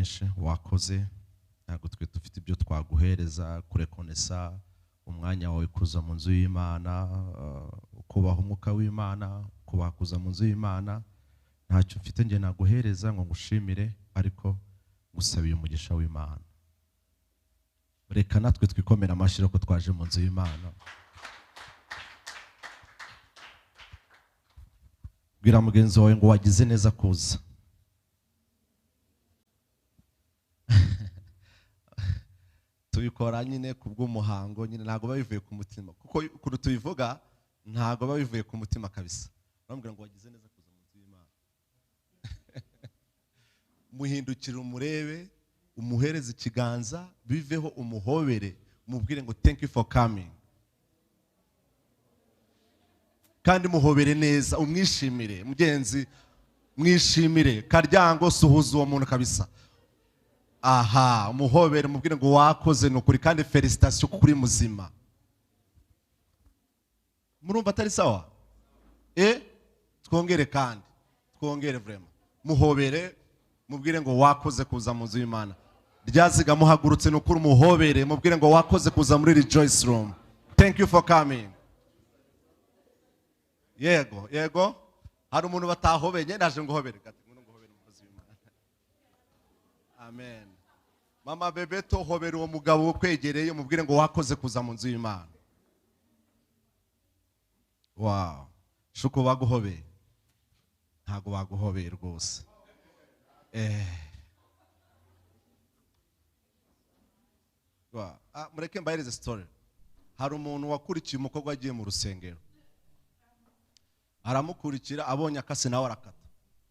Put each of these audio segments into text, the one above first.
mwinshi wakoze. Ntabwo twe dufite ibyo twaguhereza kurekonesa umwanya wawe kuza mu nzu y'Imana, kubaha umwuka w'Imana, kubaha kuza mu nzu y'Imana. Ntacyo mfite nge naguhereza ngo ngushimire, ariko ngusabiye umugisha w'Imana. Reka natwe twikomera amashyi ko twaje mu nzu y'Imana. Bwira mugenzi wawe ngo wagize neza kuza. Tubikora nyine kubw'umuhango nyine, ntago babivuye ku mutima, kuko ukuntu tubivuga ntago babivuye ku mutima kabisa. Bamubwira ngo wagize neza kuza mu nzu y'Imana. Muhindukire umurebe, umuhereze ikiganza, biveho umuhobere, umubwire ngo thank you for coming. Kandi muhobere neza, umwishimire mugenzi, mwishimire. Karyango suhuza uwo muntu kabisa. Aha, umuhobere mubwire ngo wakoze nukuri, kandi felicitation kuri muzima. Murumva atari sawa? Twongere kandi, twongere vraiment. Muhobere mubwire ngo wakoze kuza mu nzu y'Imana. Ryaziga muhagurutse nukuri, muhobere mubwire ngo wakoze kuza muri Rejoice Room. Thank you for coming. Yego, yego. Hari umuntu batahobeye, ndaje nguhobere. Amen. Mama Bebeto, hobera uwo mugabo ukwegereye umubwire ngo wakoze kuza mu nzu y'Imana. Wow. Shuko baguhobeye. Ntago baguhobeye rwose. Wow. Mureke mbahereze story. Hari umuntu wakurikiye umukobwa agiye mu rusengero. Aramukurikira abonye akase nawe arakata.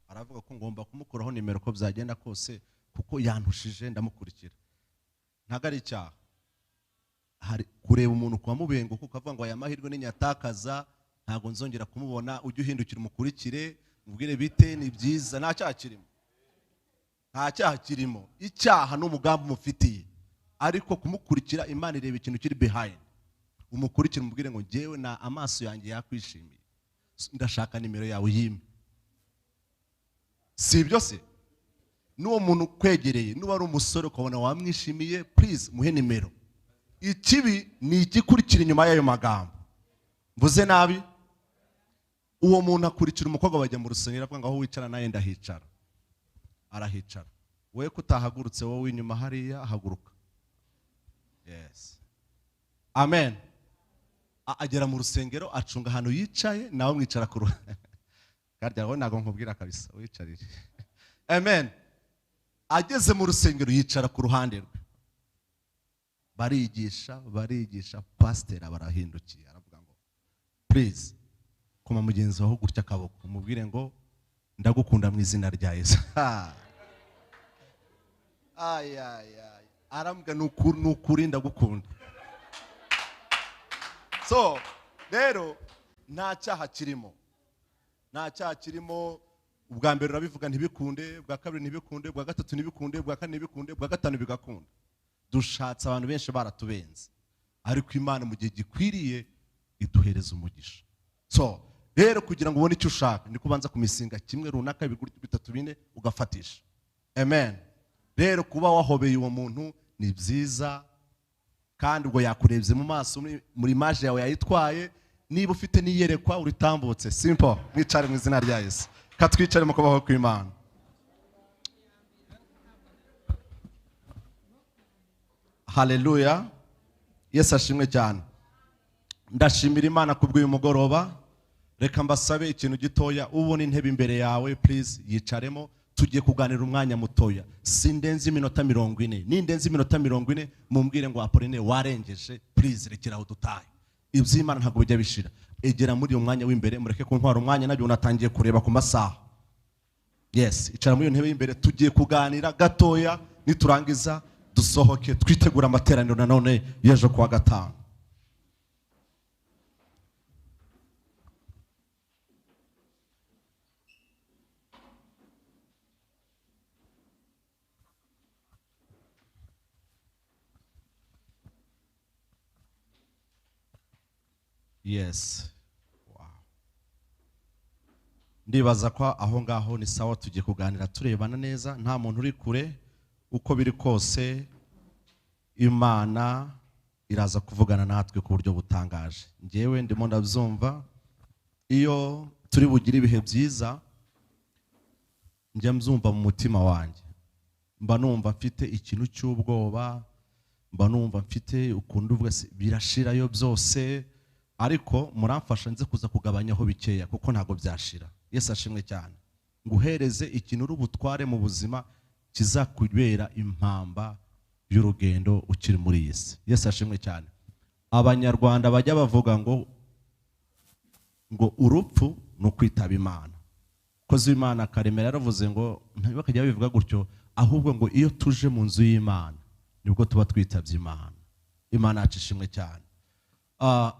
Aravuga ko ngomba kumukuraho nimero ko byagenda kose, kuko yantushije ndamukurikira. Ntago ari icyaha. Hari kureba umuntu kwa mubengo kuko avuga ngo aya mahirwe ninyatakaza ntago nzongera kumubona, ujye uhindukira umukurikire mubwire bite ni byiza. Nta cyaha kirimo. Nta cyaha kirimo. Icyaha n'umugambi umufitiye, ariko kumukurikira Imana ireba ikintu kiri behind. Umukurikire umubwire ngo njyewe na amaso yanjye yakwishimiye, ndashaka nimero yawe yime. Si ibyo se? N'uwo muntu ukwegereye, nuba ari umusore ukabona wamwishimiye, please muhe nimero. Ikibi ni igikurikira inyuma y'ayo magambo. Mvuze nabi? Uwo muntu akurikira umukobwa bajya mu rusengero, avuga ngo aho wicara naye ndahicara. Arahicara. Wowe kutahagurutse, wowe inyuma hariya haguruka. Yes. Amen. Agera mu rusengero acunga ahantu yicaye, nawe mwicara ku ruhande. Karya wowe ntago nkubwira kabisa, wicarire. Amen. Ageze mu rusengero yicara ku ruhande rwe. Barigisha, barigisha, pastor barahindukiye aravuga ngo please koma mugenzi wawe gutya akaboko, umubwire ngo ndagukunda mu izina rya Yesu. Ay ay ay. Arambwa nukuri ndagukunda. So rero nta cyaha kirimo. Nta cyaha kirimo. Ubwa mbere urabivuga ntibikunde, ubwa kabiri ntibikunde, ubwa gatatu ntibikunde, ubwa kane ntibikunde, ubwa gatanu bigakunda. Dushatse abantu benshi baratubenze, ariko Imana mu gihe gikwiriye iduhereza umugisha. So rero kugira ngo ubone icyo ushaka ni kubanza kumisinga kimwe runaka, bibiri, bitatu, bine, ugafatisha. Amen. Rero kuba wahobeye uwo muntu ni byiza, kandi ubwo yakurebye mu maso, muri image yawe yayitwaye. Niba ufite niyerekwa uritambutse, simple. Mwicare mu izina rya Yesu. Katwicare mu kubaho kw'Imana. Haleluya. Yesu ashimwe cyane. Ndashimira Imana kubw'uyu mugoroba. Reka mbasabe ikintu gitoya. Ubona intebe imbere yawe, please yicaremo. Tugiye kuganira umwanya mutoya. Sindenze iminota 40. Nindenze iminota 40 mumbwire ngo Apolline warengeje, please rekera aho dutahe. Iby'Imana ntabwo bijya bishira. Egera muri uyu mwanya w'imbere, mureke kuntwara umwanya, nabyo unatangiye kureba ku masaha. Yes, icara muri iyo ntebe y'imbere, tugiye kuganira gatoya, niturangiza dusohoke twitegura amateraniro nanone y'ejo kuwa gatanu. Yes. Wow. Ndibaza ko aho ngaho ni sawa, tugiye kuganira turebana neza, nta muntu uri kure. Uko biri kose Imana iraza kuvugana natwe ku buryo butangaje. Njyewe ndimo ndabyumva, iyo turi bugire ibihe byiza njya mbyumva mu mutima wanjye, mba numva mfite ikintu cy'ubwoba, mba numva mfite ukuntu uvuga se birashirayo byose, ariko muramfasha nze kuza kugabanyaho bikeya kuko ntago byashira. Yesu ashimwe cyane. Nguhereze ikintu uri butware mu buzima kizakubera impamba y'urugendo ukiri muri iyi si. Yesu ashimwe cyane. Abanyarwanda bajya bavuga ngo urupfu ni ukwitaba Imana. Kozi Imana Karemera yaravuze ngo ntibakajya babivuga gutyo, ahubwo ngo iyo tuje mu nzu y'Imana nibwo tuba twitabye Imana. Imana yacu ishimwe cyane.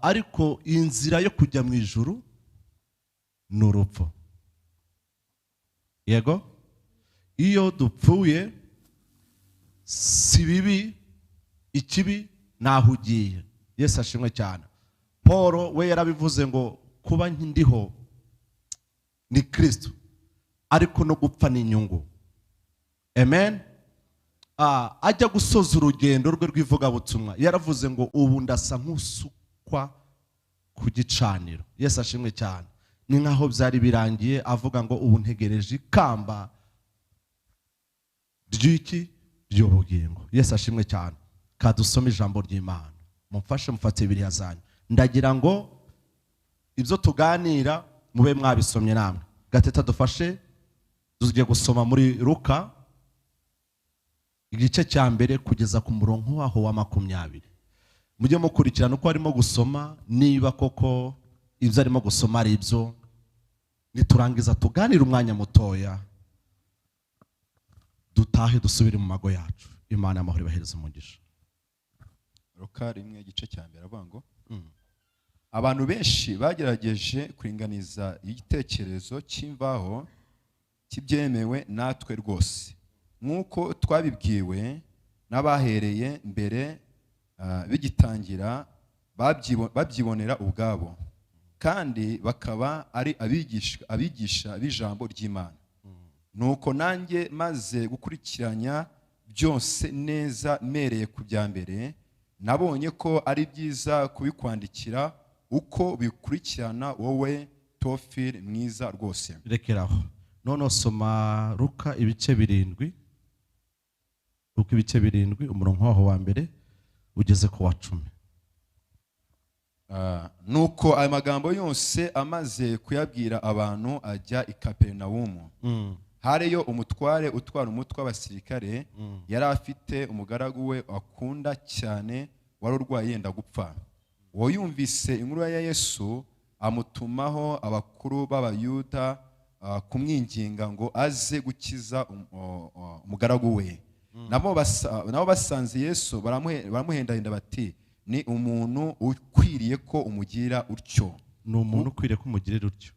Ariko inzira yo kujya mu ijuru ni urupfu. Yego, iyo dupfuye si bibi, ikibi naho ugiye. Yesu ashimwe cyane. Paul we yarabivuze ngo kuba ndiho ni Kristo, ariko no gupfa ni inyungu. Amen. Ajya gusoza urugendo rwe rw'ivugabutumwa yaravuze ngo ubu ndasa nk'usukwa ku gicaniro. Yesu ashimwe cyane. Ni nkaho byari birangiye, avuga ngo ubu ntegereje ikamba ry'iki ry'ubugingo. Yesu ashimwe cyane. Kadusome ijambo ry'Imana, mumfashe mufate Bibiliya zanyu. Ndagira ngo ibyo tuganira mube mwabisomye namwe. Gateta dufashe, tugiye gusoma muri Luka igice cya mbere kugeza ku murongo waho wa 20. Mujye mukurikirana uko arimo gusoma, niba koko ibyo arimo gusoma ari ibyo. Niturangiza tuganire umwanya mutoya, dutahe dusubire mu mago yacu. Imana y'amahoro ibahereze umugisha. Luka 1 igice cya mbere avuga ngo abantu benshi bagerageje kuringaniza igitekerezo cy'imvaho kibyemewe natwe rwose, nk'uko twabibwiwe n'abahereye mbere bigitangira babyibonera ubwabo, kandi bakaba ari abigisha b'ijambo ry'Imana. Nuko nanjye maze gukurikiranya byose neza mereye ku bya mbere, nabonye ko ari byiza kubikwandikira uko bikurikirana wowe Tofili mwiza rwose. Rekeraho. None soma Luka ibice 7, Luka ibice 7 umurongo waho wa mbere ugeze ku wa 10. Nuko aya magambo yose amaze kuyabwira abantu ajya i Kaperinawumu. Hariyo umutware utwara umutwe w'abasirikare, yari afite umugaragu we akunda cyane wari urwaye yenda gupfa. Uwo yumvise inkuru ya Yesu amutumaho abakuru b'Abayuda kumwinginga ngo aze gukiza umugaragu we. Nabo basanze Yesu baramuhendahenda bati ni umuntu ukwiriye ko umugira utyo. Ni umuntu ukwiriye ko umugirira utyo,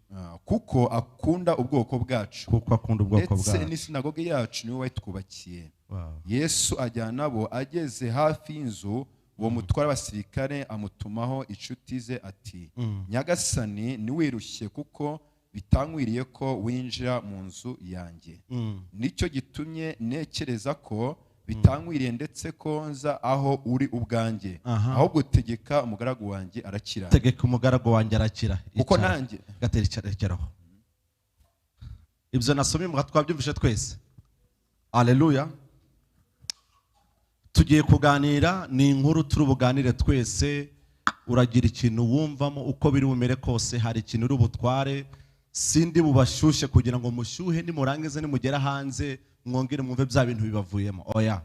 kuko akunda ubwoko bwacu, kuko akunda ubwoko bwacu, ndetse n'isinagoge yacu niwe wayitwubakiye. Yesu ajyana nabo, ageze hafi y'inzu uwo mutware w'abasirikare amutumaho inshuti ze ati Nyagasani niwirushye kuko bitankwiriye ko winjira mu nzu yanjye. Nicyo gitumye ntekereza ko bitankwiriye ndetse ko nza aho uri ubwanjye, ahubwo tegeka umugaragu wanjye arakira. Tegeka umugaragu wanjye arakira. Kuko nanjye gatera icyarekeraho. Ibyo nasomye mu twabyumvise twese. Haleluya. Tugiye kuganira, ni inkuru turi buganire twese. Uragira ikintu wumvamo uko biri bumere kose, hari ikintu uri butware. Sindi bubashyushye kugira ngo mushyuhe, nimurangize nimugera hanze mwongere mwumve bya bintu bibavuyemo. Oya,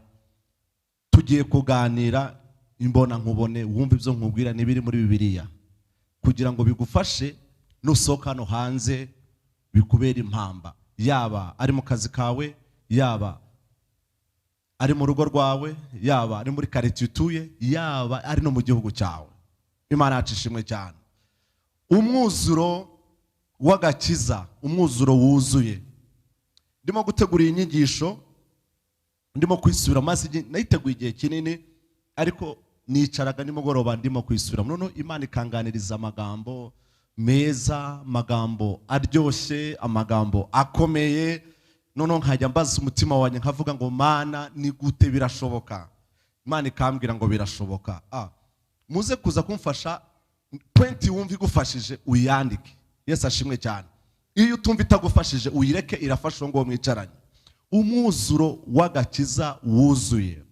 tugiye kuganira imbona nkubone, wumve ibyo nkubwira n'ibiri muri Bibiliya, kugira ngo bigufashe nusohoka hano hanze bikubera impamba, yaba ari mu kazi kawe, yaba ari mu rugo rwawe, yaba ari muri quartier utuye, yaba ari no mu gihugu cyawe. Imana yacu ishimwe cyane. Umwuzuro w'agakiza, umwuzuro wuzuye. Ndimo gutegura iyi nyigisho, ndimo kwisubira maze nayiteguye igihe kinini, ariko nicaraga nimugoroba ndimo kwisubira. None Imana ikanganiriza amagambo meza, amagambo aryoshye, amagambo akomeye. Noneho nkajya mbaza umutima wanjye nkavuga ngo Mana ni gute birashoboka? Imana ikambwira ngo birashoboka. Muze kuza kumfasha, point wumva igufashije uyandike. Yesu ashimwe cyane. Iyo utumva itagufashije uyireke, irafasha ngo mwicaranye. Umwuzuro w'agakiza wuzuye.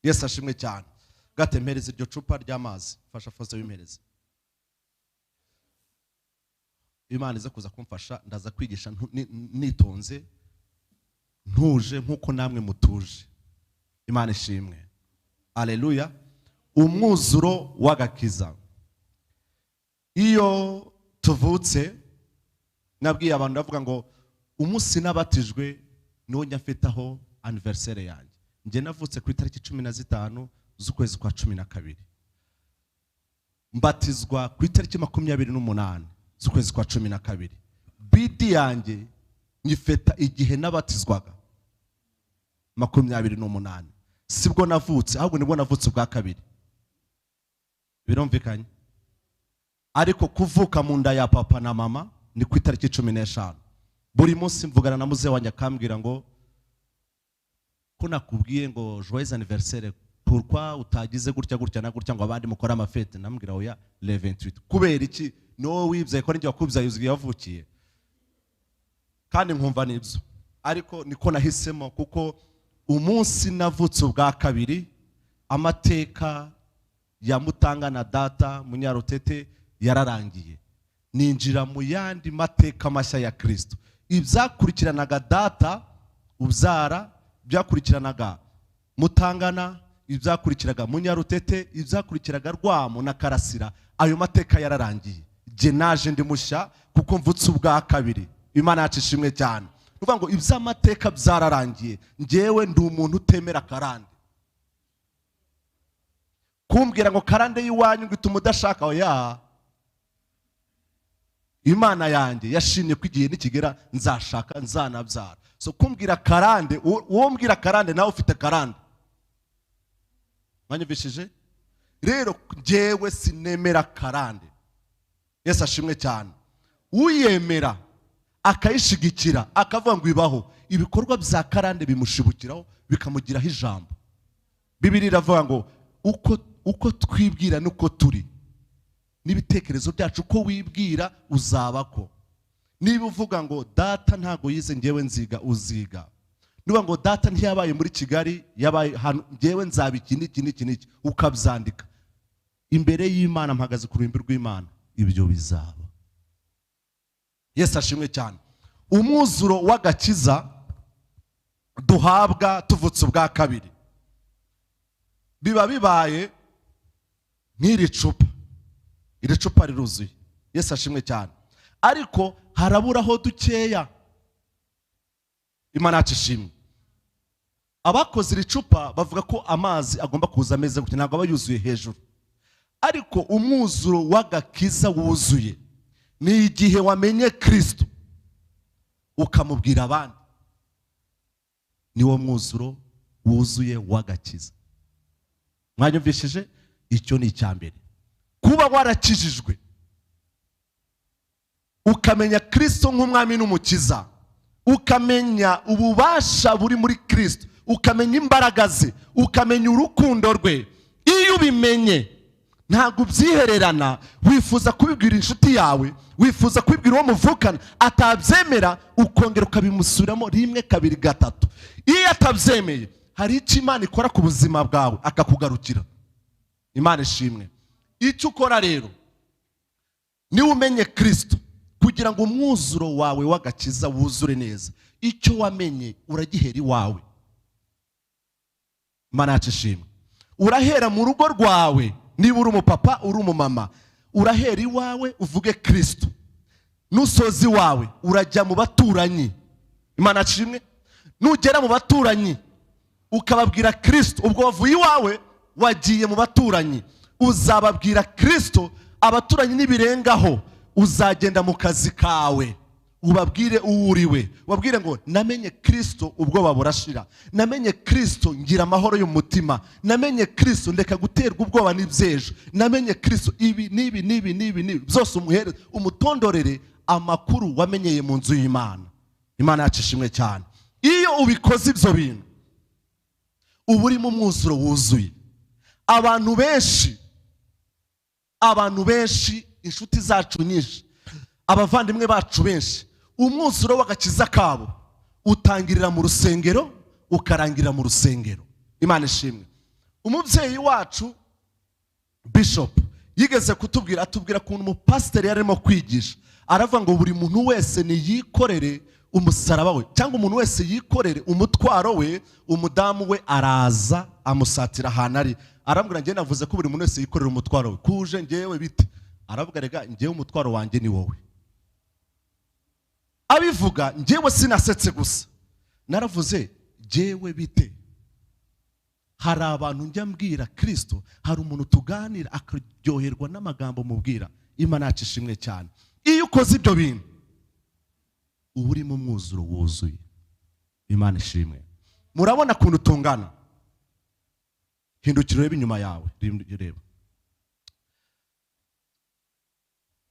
Yesu ashimwe cyane. Gate mpereze iryo cupa ry'amazi, fasha fose wimpereze. Imana ize kuza kumfasha, ndaza kwigisha nitonze, ntuje nkuko namwe mutuje. Imana ishimwe. Haleluya. Umwuzuro w'agakiza. Iyo tuvutse, nabwiye abantu ndavuga ngo umunsi nabatijwe niwo nyafitaho anniversaire yanjye. Njye navutse ku itariki 15 z'ukwezi kwa 12. Mbatizwa ku itariki 28 z'ukwezi kwa 12. Bidi yanjye nyifeta igihe nabatizwaga 28. Sibwo navutse, ahubwo nibwo navutse ubwa kabiri. Birumvikanye? Ariko kuvuka mu nda ya papa na mama ni ku itariki 15. Buri munsi mvugana na muze wanjye akambwira ngo ko nakubwiye ngo joyeux anniversaire, pourquoi utagize gutya gutya na gutya ngo abandi mukora amafete? Namubwira oya le 28. Kubera iki? No wibye ko ninjye wakubyaye uzwi yavukiye. Kandi nkumva nibyo. Ariko niko nahisemo kuko umunsi navutse ubwa kabiri amateka ya Mutanga na data Munyarutete yararangiye. Ninjira mu yandi mateka mashya ya Kristo. Ibyakurikiranaga data ubyara, byakurikiranaga Mutangana, ibyakurikiraga Munyarutete, ibyakurikiraga Rwamo na Karasira, ayo mateka yararangiye. Je naje ndi mushya kuko mvutse ubwa kabiri. Imana yacu ishimwe cyane. Uvuga ngo ibyamateka byararangiye. Njyewe ndi umuntu utemera karande. Kumbwira ngo karande y'iwanyu ngo ituma udashaka, oya. Imana yanjye yashimye ko igihe nikigera nzashaka nzanabyara. So kumbwira karande, uwo mbwira karande nawe ufite karande. Mwanyumvishije? Rero njyewe sinemera karande. Yesu ashimwe cyane. Uyemera akayishigikira akavuga ngo ibaho, ibikorwa bya karande bimushibukiraho bikamugiraho ijambo. Bibiliya iravuga ngo uko twibwira nuko turi, n'ibitekerezo byacu uko wibwira uzabako. Niba uvuga ngo data ntago yize ngewe nziga, uziga. Niba ngo data ntiyabaye muri Kigali, yabaye hano, ngewe nzaba iki n'iki n'iki n'iki, ukabyandika. Imbere y'Imana mpagaze ku ruhimbi rw'Imana, ibyo bizaba. Yesu ashimwe cyane. Umwuzuro w'agakiza duhabwa tuvutse ubwa kabiri biba bibaye nk'iri cupa. Iri cupa riruzuye. Yesu ashimwe cyane. Ariko haraburaho dukeya. Imana yacu ishimwe. Abakoze iri cupa bavuga ko amazi agomba kuza ameze gutya, ntabwo aba yuzuye hejuru. Ariko umwuzuro w'agakiza wuzuye ni igihe wamenye Kristo ukamubwira abandi. Niwo mwuzuro wuzuye w'agakiza. Mwanyumvishije? Icyo ni icya mbere. Kuba warakijijwe ukamenya Kristo nk'umwami n'umukiza, ukamenya ububasha buri muri Kristo, ukamenya imbaraga ze, ukamenya urukundo rwe. Iyo ubimenye ntabwo ubyihererana, wifuza kubibwira inshuti yawe, wifuza kubibwira uwo muvukana, atabyemera ukongera ukabimusuramo rimwe kabiri gatatu. Iyo atabyemeye hari icyo Imana ikora ku buzima bwawe akakugarukira. Imana ishimwe. Icyo ukora rero niba umenye Kristo, kugira ngo umwuzuro wawe w'agakiza wuzure neza, icyo wamenye uragihera iwawe. Imana yacu ishimwe. Urahera mu rugo rwawe, niba uri umupapa uri umumama, urahera iwawe uvuge Kristo. Nusozi wawe urajya mu baturanyi. Imana ishimwe. Nugera mu baturanyi ukababwira Kristo, ubwo wavuye iwawe wagiye mu baturanyi, uzababwira Kristo. Abaturanyi nibirengaho uzagenda mu kazi kawe ubabwire uwuriwe, ubabwire ngo namenye Kristo ubwoba burashira, namenye Kristo ngira amahoro y'umutima, namenye Kristo ndeka guterwa ubwoba n'ibyejo, namenye Kristo ibi n'ibi n'ibi n'ibi n'ibi byose. Umuhere umutondorere amakuru wamenyeye mu nzu y'Imana. Imana yacu ishimwe cyane. Iyo ubikoze ibyo bintu, uba urimo umwuzuro wuzuye. Abantu benshi, abantu benshi, inshuti zacu nyinshi, abavandimwe bacu benshi, umwuzuro w'agakiza kabo utangirira mu rusengero, ukarangirira mu rusengero. Imana ishimwe. Umubyeyi wacu Bishop yigeze kutubwira, atubwira ukuntu umupasiteri yarimo kwigisha, aravuga ngo buri muntu wese niyikorere umusaraba we, cyangwa umuntu wese yikorere umutwaro we. Umudamu we araza amusatira ahantu ari, arambwira, njye navuze ko buri muntu wese yikorera umutwaro we, kuje njyewe bite? Aravuga, rega njyewe umutwaro wanjye ni wowe. Abivuga njyewe sinasetse gusa, naravuze njyewe bite? Hari abantu njya mbwira Kristo, hari umuntu tuganira akaryoherwa n'amagambo mubwira. Imana yacu ishimwe cyane. Iyo ukoze ibyo bintu, uba urimo umwuzuro wuzuye. Imana ishimwe. Murabona ukuntu tungana. Hindukira urebe inyuma yawe, reba.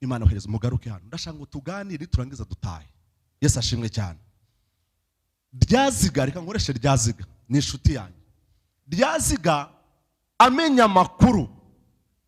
Imana ohereza umugaruke hano, ndashaka ngo tuganire turangiza dutahe. Yesu ashimwe cyane. Ryaziga, reka nkoreshe Ryaziga, ni inshuti yanjye. Ryaziga amenya amakuru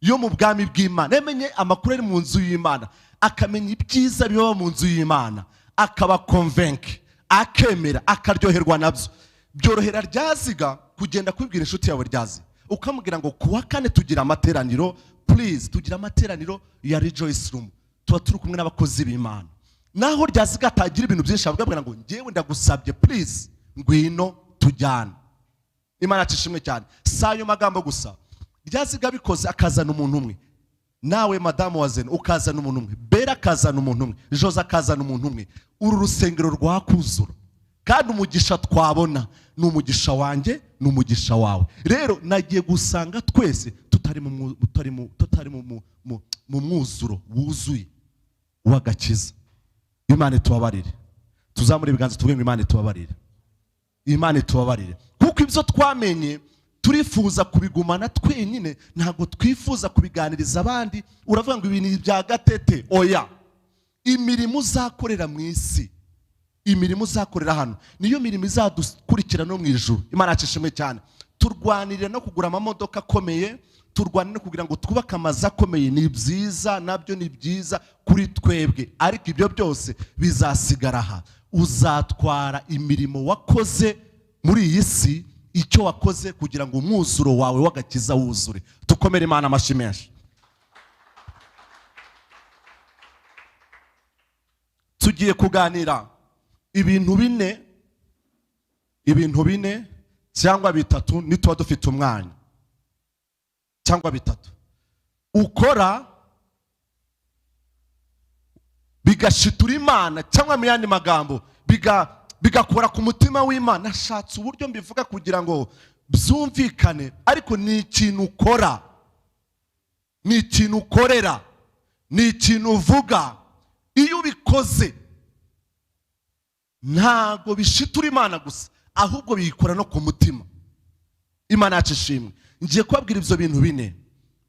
yo mu bwami bw'Imana, yamenye amakuru ari mu nzu y'Imana, akamenya ibyiza biba mu nzu y'Imana, akaba convaincu, akemera, akaryoherwa nabyo. Byorohera Ryaziga kugenda kubibwira inshuti yawe Ryaziga, ukamubwira ngo kuwa kane tugira amateraniro, please, tugira amateraniro ya Rejoice Room, tuba turi kumwe n'abakozi b'Imana. Naho Ryaziga atagira ibintu byinshi, avuga ngo njyewe ndagusabye please ngwino tujyane. Imana ishimwe cyane. Si ayo magambo gusa, Ryaziga bikoze akazana umuntu umwe, nawe madamu wa Zeno ukazana umuntu umwe, Bera akazana umuntu umwe, Jose akazana umuntu umwe, uru rusengero rwakuzura. Kandi umugisha twabona ni umugisha wanjye, ni umugisha wawe. Rero nagiye gusanga twese tutari mu mwuzuro wuzuye w'agakiza. Imana itubabarire. Tuzamure ibiganza tuvuge ngo Imana itubabarire. Imana itubabarire. Kuko ibyo twamenye turifuza kubigumana twenyine, ntabwo twifuza kubiganiriza abandi. Uravuga ngo ibintu bya gatete, oya. Imirimo uzakorera mu isi, imirimo uzakorera hano, niyo mirimo izadukurikira no mu ijuru. Imana ishimwe cyane. Turwanirira no kugura amamodoka akomeye, turwanira no kugira ngo twubake amazu akomeye. Ni byiza, nabyo ni byiza kuri twebwe, ariko ibyo byose bizasigara aha. Uzatwara imirimo wakoze muri iyi si, icyo wakoze kugira ngo umwuzuro wawe w'agakiza wuzure. Dukomere Imana amashyi menshi. Tugiye kuganira ibintu bine, ibintu bine cyangwa bitatu nituba dufite umwanya, cyangwa bitatu ukora bigashitura Imana, cyangwa mu yandi magambo bigakora ku mutima w'Imana. Nashatse uburyo mbivuga kugira ngo byumvikane, ariko ni ikintu ukora, ni ikintu ukorera, ni ikintu uvuga. Iyo ubikoze ntago bishitura Imana gusa, ahubwo biyikora no ku mutima. Imana yacu ishimwe. Ngiye kubabwira ibyo bintu bine,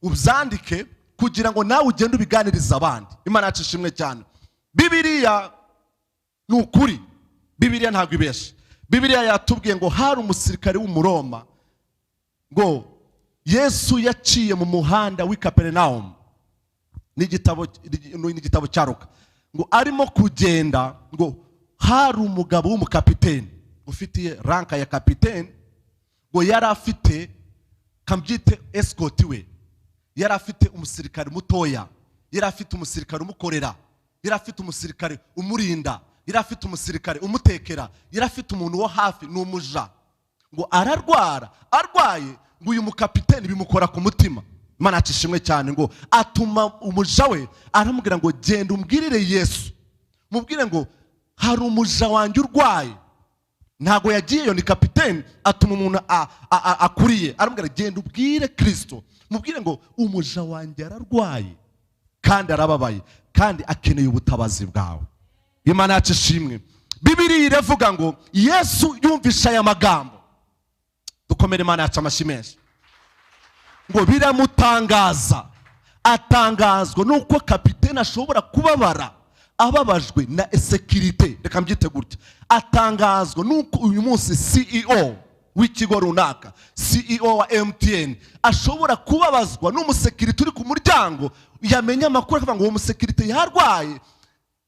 ubyandike kugira ngo nawe ugende ubiganiriza abandi. Imana yacu ishimwe cyane. Bibiliya ni ukuri, Bibiliya ntabwo ibesha. Bibiliya yatubwiye ngo hari umusirikare w'Umuroma, ngo Yesu yaciye mu muhanda w'i Kaperinawumu, n'igitabo cya Luka, ngo arimo kugenda, ngo hari umugabo w'umukapiteni ufitiye ranka ya kapiteni, ngo yari afite kambyite escort we, yari afite umusirikare mutoya, yari afite umusirikare umukorera, yari afite umusirikare umurinda, yari afite umusirikare umutekera, yari afite umuntu wo hafi, ni umuja. Ngo ararwara, arwaye, ngo uyu mukapiteni bimukora ku mutima. Imana yacu ishimwe cyane. Ngo atuma umuja we, aramubwira ngo genda umbwirire Yesu, mubwire ngo hari umuja wanjye urwaye. Ntago yagiyeyo, ni kapiteni, atuma umuntu akuriye, aramubwira genda ubwire Kristo, mubwire ngo umuja wanjye ararwaye kandi arababaye kandi akeneye ubutabazi bwawe. Imana yacu ishimwe. Bibiliya iravuga ngo Yesu yumvisha aya magambo. Dukomere Imana yacu amashyi menshi. Ngo biramutangaza, atangazwa nuko kapiteni ashobora kubabara, Ababajwe na sécurité, reka mbyite gutya. Atangazwa nuko uyu munsi CEO w'ikigo runaka, CEO wa MTN, ashobora kubabazwa n'umusekirite uri ku muryango. Yamenya amakuru akavuga ngo uwo musekirite yarwaye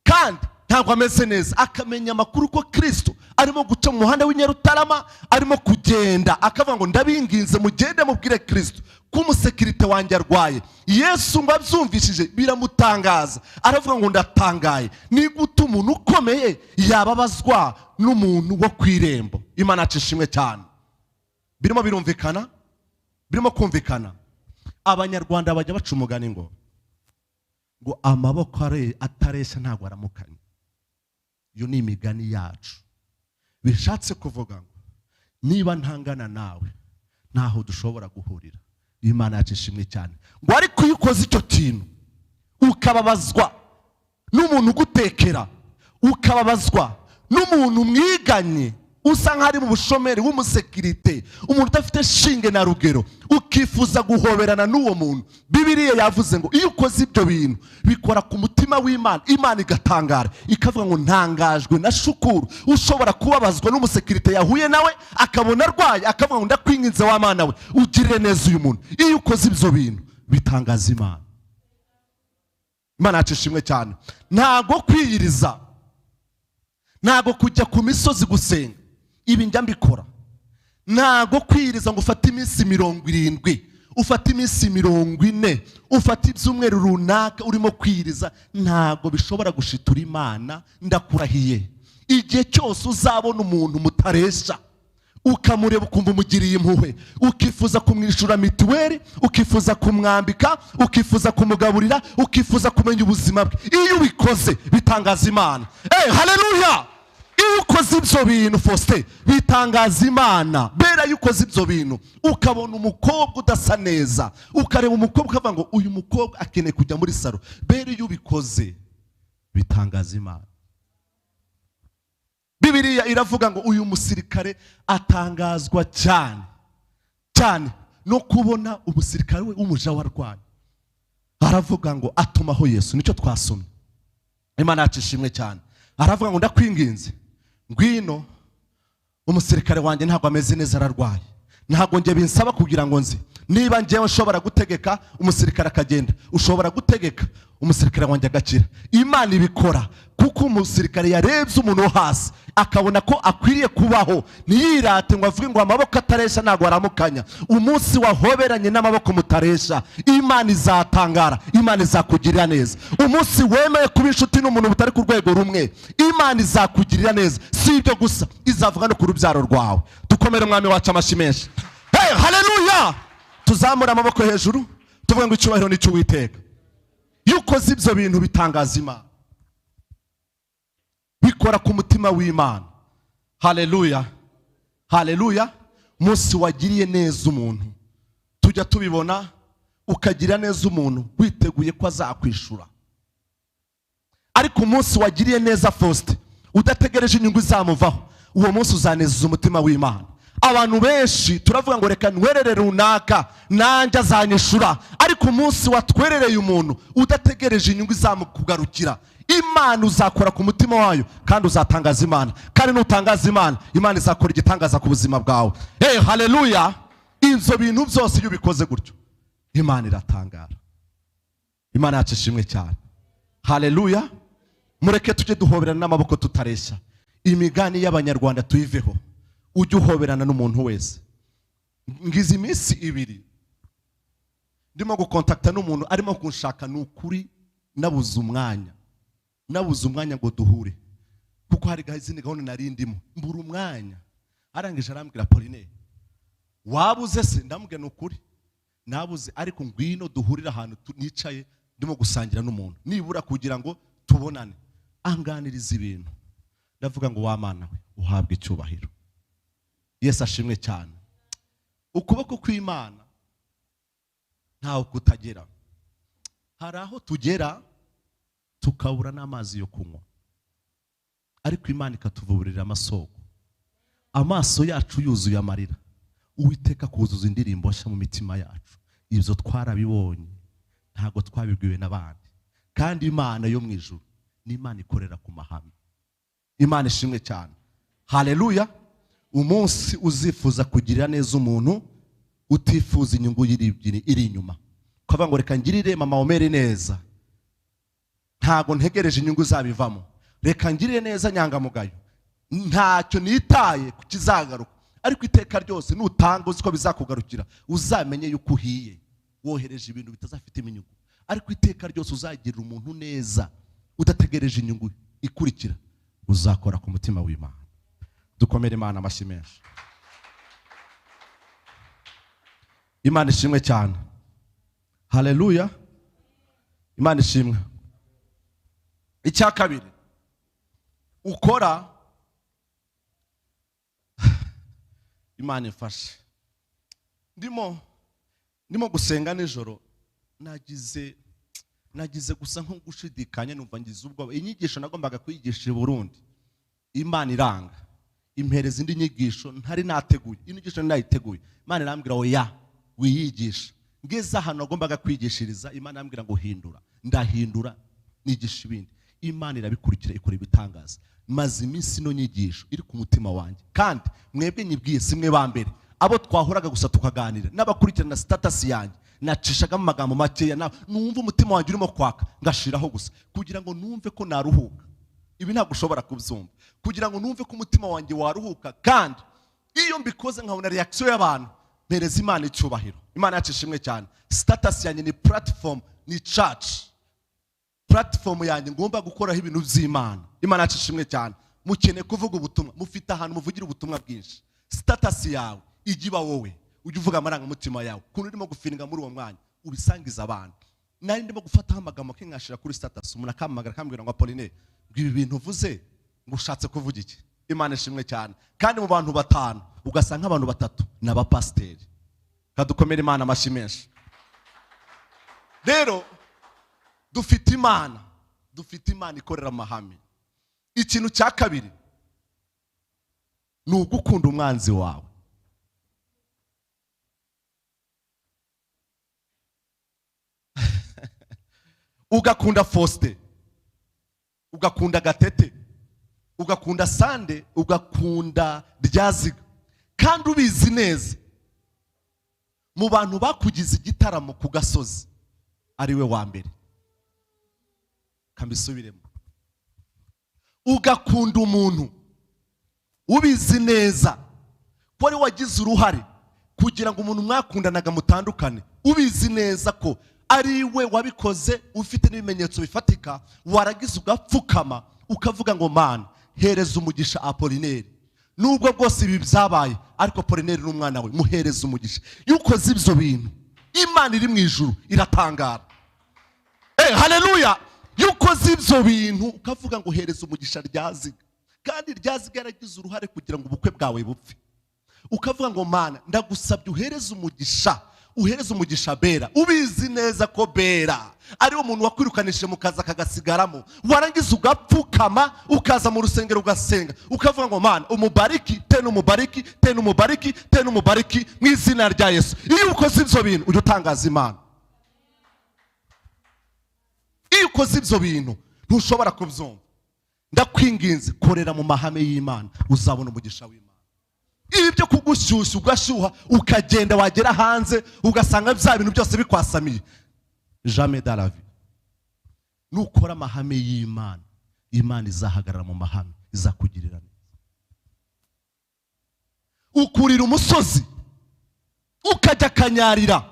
kandi ntabwo ameze neza. Akamenya amakuru ko Kirisito arimo guca mu muhanda w'Inyarutarama, arimo kugenda, akavuga ngo: "Ndabinginze, mugende mubwire Kirisito ko umusekirite wanjye arwaye." Yesu ngo abyumvishije biramutangaza, aravuga ngo: "Ndatangaye, ni gute umuntu ukomeye yababazwa n'umuntu wo ku irembo?" Imana yacu ishimwe cyane. Birimo birumvikana, birimo kumvikana. Abanyarwanda bajya baca umugani ngo amaboko atareshya ntabwo aramukanya. Iyo ni imigani yacu. Bishatse kuvuga ngo niba ntangana nawe, ntaho dushobora guhurira. Imana yacu ishimwe cyane. Ngo ariko iyo ukoze icyo kintu, ukababazwa n'umuntu ugutekera, ukababazwa n'umuntu mwiganye usa nk'aho ari mu bushomeri w'umusekirite, umuntu udafite shinge na rugero, ukifuza guhoberana n'uwo muntu, Bibiliya yavuze ngo iyo ukoze ibyo bintu bikora ku mutima w'Imana, Imana igatangara, ikavuga ngo: "Ntangajwe na Shukuru ushobora kubabazwa n'umusekirite yahuye nawe, akabona arwaye, akavuga ngo ndakwinginze wa Mana we, ugirire neza uyu muntu." Iyo ukoze ibyo bintu bitangaza Imana. Imana yacu ishimwe cyane. Ntago kwiyiriza, ntago kujya ku misozi gusenga, ibi njya mbikora. Ntago kwiyiriza ngo ufate iminsi 70, ufate iminsi 40, ufate ibyumweru runaka urimo kwiyiriza, ntago bishobora gushitura Imana. Ndakurahiye, igihe cyose uzabona umuntu mutaresha, ukamureba ukumva umugiriye impuhwe, ukifuza kumwishyura mituweli, ukifuza kumwambika, ukifuza kumugaburira, ukifuza kumenya ubuzima bwe, iyo ubikoze bitangaza Imana. Haleluya! Iyo ukoze ibyo bintu, Faustin, bitangaza Imana. Bera, iyo ukoze ibyo bintu, ukabona umukobwa udasa neza, ukareba umukobwa ukavuga ngo uyu mukobwa akeneye kujya muri salon, bera, iyo ubikoze bitangaza Imana. Bibiliya iravuga ngo uyu musirikare atangazwa cyane cyane no kubona umusirikare we w'umuja warwaye. Aravuga ngo atumaho Yesu, nicyo twasomye. Imana yacu ishimwe cyane. Aravuga ngo: "Ndakwinginze, ngwino, umusirikare wanjye ntabwo ameze neza, ararwaye." Ntabwo njye binsaba kugira ngo nzi niba njyewe nshobora gutegeka umusirikare akagenda, ushobora gutegeka umusirikare wanjye agakira. Imana ibikora kuko umusirikare yarebye umuntu wo hasi, akabona ko akwiriye kubaho. Ntiyirate ngo avuge ngo amaboko ataresha ntabwo aramukanya. Umunsi wahoberanye n'amaboko mutaresha, Imana izatangara, Imana izakugirira neza. Umunsi wemeye kuba inshuti n'umuntu butari ku rwego rumwe, Imana izakugirira neza. Si ibyo gusa, izavuga no ku rubyaro rwawe. Dukomere Umwami wacu amashyi menshi. Hey, haleluya! Tuzamure amaboko hejuru, tuvuge ngo icyubahiro ni icy'Uwiteka. Iyo ukoze ibyo bintu bitangaza Imana, bikora ku mutima w'Imana. Haleluya, haleluya! Umunsi wagiriye neza umuntu, tujya tubibona, ukagira neza umuntu witeguye ko azakwishura, ariko umunsi wagiriye neza Faustin udategereje inyungu izamuvaho, uwo munsi uzanezeza umutima w'Imana. Abantu benshi turavuga ngo reka ntwerere runaka, nanjye azanyishura. Ariko umunsi watwerereye umuntu udategereje inyungu izamukugarukira, Imana uzakora ku mutima wayo kandi uzatangaza Imana. Kandi nutangaza Imana, Imana izakora igitangaza ku buzima bwawe. Hey, haleluya! Ibyo bintu byose iyo ubikoze gutyo, Imana iratangara. Imana yacu ishimwe cyane. Haleluya! Mureke tujye duhoberana n'amaboko tutareshya. Imigani y'Abanyarwanda tuyiveho, ujye uhoberana n'umuntu wese. Ngize iminsi 2 ndimo gukontakta n'umuntu arimo kunshaka. Ni ukuri nabuze umwanya, nabuze umwanya ngo duhure, kuko hari izindi gahunda nari ndimo, mbura umwanya. Arangije arambwira: "Pauline, wabuze se?" Ndamubwira: "Ni ukuri nabuze, ariko ngwino duhurire ahantu nicaye ndimo gusangira n'umuntu, nibura kugira ngo tubonane." Anganiriza ibintu, ndavuga ngo: "Wa Mana we, uhabwe icyubahiro." Yesu ashimwe cyane. Ukuboko kw'Imana ntaho kutagera. Hari aho tugera tukabura n'amazi yo kunywa, ariko Imana ikatuvuburira amasoko. Amaso yacu yuzuye amarira, Uwiteka kuzuza indirimbo nshya mu mitima yacu. Ibyo twarabibonye, ntabwo twabibwiwe n'abandi. Kandi Imana yo mu ijuru N'Imana ikorera ku mahame. Imana ishimwe cyane. Haleluya. Umunsi uzifuza kugirira neza umuntu utifuza inyungu iri inyuma, ukavuga ngo reka ngirire mama Omeri neza, ntago ntegereje inyungu zabivamo, reka ngirire neza nyangamugayo, ntacyo nitaye ku kizagaruka. Ariko iteka ryose nutanga uzi ko bizakugarukira, uzamenye yuko uhiye, wohereje ibintu bitazafite inyungu. Ariko iteka ryose uzagirira umuntu neza udategereje inyungu ikurikira, uzakora ku mutima w'Imana. Dukomere Imana amashyi menshi. Imana ishimwe cyane. Haleluya. Imana ishimwe. Icya kabiri ukora, Imana ifashe. Ndimo gusenga nijoro, nagize gusa nko gushidikanya, numva ngize ubwoba. Inyigisho nagombaga kwigisha i Burundi, Imana iranga impereza indi nyigisho ntari nateguye. Inyigisho nayiteguye, Imana irambwira oya wiyigisha. Ngeze ahantu nagombaga kwigishiriza, Imana irambwira ngo hindura. Ndahindura nigisha ibindi. Imana irabikurikira ikora ibitangaza. Maze iminsi ino nyigisho iri ku mutima wanjye, kandi mwebwe nyibwiye si mwe ba mbere, abo twahoraga gusa tukaganira n'abakurikirana status yanjye, nacishagamo amagambo makeya, numva umutima wanjye urimo kwaka ngashiraho gusa kugira ngo numve ko naruhuka. Ibi ntabwo ushobora kubyumva, kugira ngo numve ko umutima wanjye waruhuka. Kandi iyo mbikoze nkabona reaction y'abantu, mpereza Imana icyubahiro. Imana yacu ishimwe cyane. Status yanjye ni platform, ni church. Platform yanjye ngomba gukoraho ibintu by'Imana. Imana yacu ishimwe cyane. Mukeneye kuvuga ubutumwa, mufite ahantu muvugira ubutumwa bwinshi. Status yawe ijya iba wowe, ujye uvuga amarangamutima yawe, ukuntu urimo gufiringa muri uwo mwanya, ubisangiza abantu. Nari ndimo gufataho amagambo nkashira kuri status, umuntu akampamagara akambwira ngo Apolline, ngo ibi bintu uvuze ngo ushatse kuvuga iki? Imana ishimwe cyane. Kandi mu bantu batanu ugasanga abantu batatu ni abapasiteri. Kadukomere Imana amashyi menshi. Rero dufite Imana, dufite Imana ikorera amahame. Ikintu cya kabiri ni ugukunda umwanzi wawe. Ugakunda Faustin, ugakunda Gatete, ugakunda Sande, ugakunda Ryaziga, kandi ubizi neza mu bantu bakugize igitaramo ku gasozi ari we wa mbere. Kambisubiremo. Ugakunda umuntu ubizi neza ko ari wagize uruhare kugira ngo umuntu mwakundanaga mutandukane, ubizi neza ko ari we wabikoze, ufite n'ibimenyetso bifatika, waragize ugapfukama ukavuga ngo Mana hereza umugisha Apolineri, nubwo bwose ibi byabaye ariko Apolineri n'umwana we muhereza umugisha. Iyo ukoze ibyo bintu Imana iri mu ijuru iratangara. Haleluya. Iyo ukoze ibyo bintu ukavuga ngo hereza umugisha Ryaziga, kandi Ryaziga yaragize uruhare kugira ngo ubukwe bwawe bupfe, ukavuga ngo Mana ndagusabye uhereze umugisha, uhereze umugisha Bera, ubizi neza ko Bera ari umuntu wakwirukanishije mu kazi akagasigaramo, warangiza ugapfukama ukaza mu rusengero ugasenga ukavuga ngo Mana umubariki tena umubariki tena umubariki tena umubariki mu izina rya Yesu. Iyo ukoze ibyo bintu ujya utangaza Imana. Iyo ukoze ibyo bintu ntushobora kubyumva. Ndakwinginze korera mu mahame y'Imana, uzabona umugisha w'Imana. Ibi byo kugushyushya ugashyuha ukagenda wagera hanze ugasanga bya bintu byose bikwasamiye, jamais dans la vie. Nukora amahame y'Imana, Imana izahagarara mu mahame, izakugirira neza. Ukurira umusozi ukajya Kanyarira,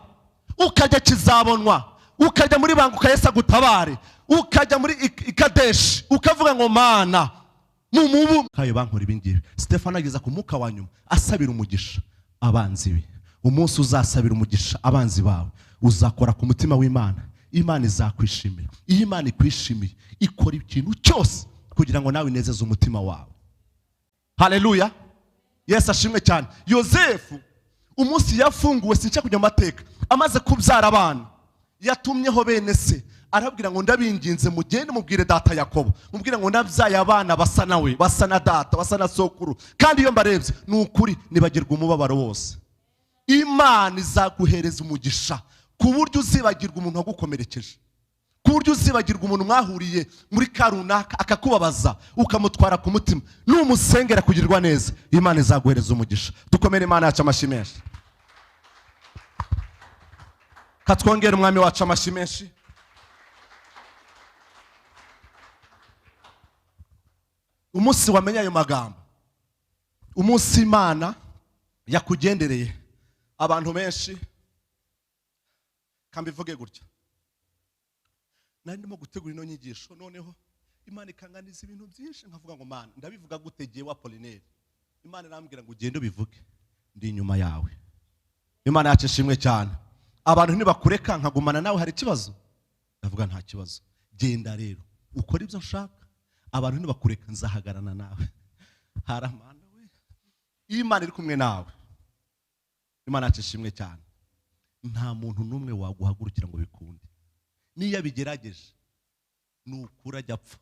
ukajya Kizabonwa, ukajya muri Banguka Yesu agutabare, ukajya muri Ikadeshi ukavuga ngo Mana mumubu kayo bankora ibingibi. Stefano ageza ku mwuka wa nyuma asabira umugisha abanzi be. Umunsi uzasabira umugisha abanzi bawe, uzakora ku mutima w'Imana, Imana izakwishimira. Iyo Imana ikwishimiye ikora ikintu cyose kugira ngo nawe inezeze umutima wawe. Haleluya. Yesu ashimwe cyane. Yosefu umunsi yafunguwe, sinshaka kujya mu mateka, amaze kubyara abana yatumyeho bene se, arabwira ngo ndabinginze mugende mubwire data Yakobo, mubwire ngo ndabyaye abana basa nawe, basa na data, basa na sokuru, kandi iyo mbarebye ni ukuri nibagirwa umubabaro wose. Imana izaguhereza umugisha ku buryo uzibagirwa umuntu wagukomerekeje, Ku buryo uzibagirwa umuntu mwahuriye muri karunaka akakubabaza ukamutwara ku mutima, numusengera kugirwa neza, Imana izaguhereza umugisha. Dukomere Imana yacu amashyi menshi. Katwongere umwami wacu amashyi menshi. Umunsi wamenye ayo magambo, umunsi Imana yakugendereye, abantu benshi kambivuge gutya, nari ndimo gutegura ino nyigisho, noneho Imana ikanganiza ibintu byinshi, nkavuga ngo Mana ndabivuga gute jyewe Apollinaire? Imana irambwira ngo ugende ubivuge, ndi inyuma yawe. Imana yacu ishimwe cyane. Abantu ntibakureka nkagumana nawe, hari ikibazo? Ndavuga nta kibazo, genda rero ukora ibyo nshaka, abantu ntibakureka nzahagarana nawe. Haramana we, iyo Imana iri kumwe nawe, Imana yacu ishimwe cyane, nta muntu n'umwe waguhagurukira ngo bikunde. Niyo abigerageje ni ukuri ajya apfa,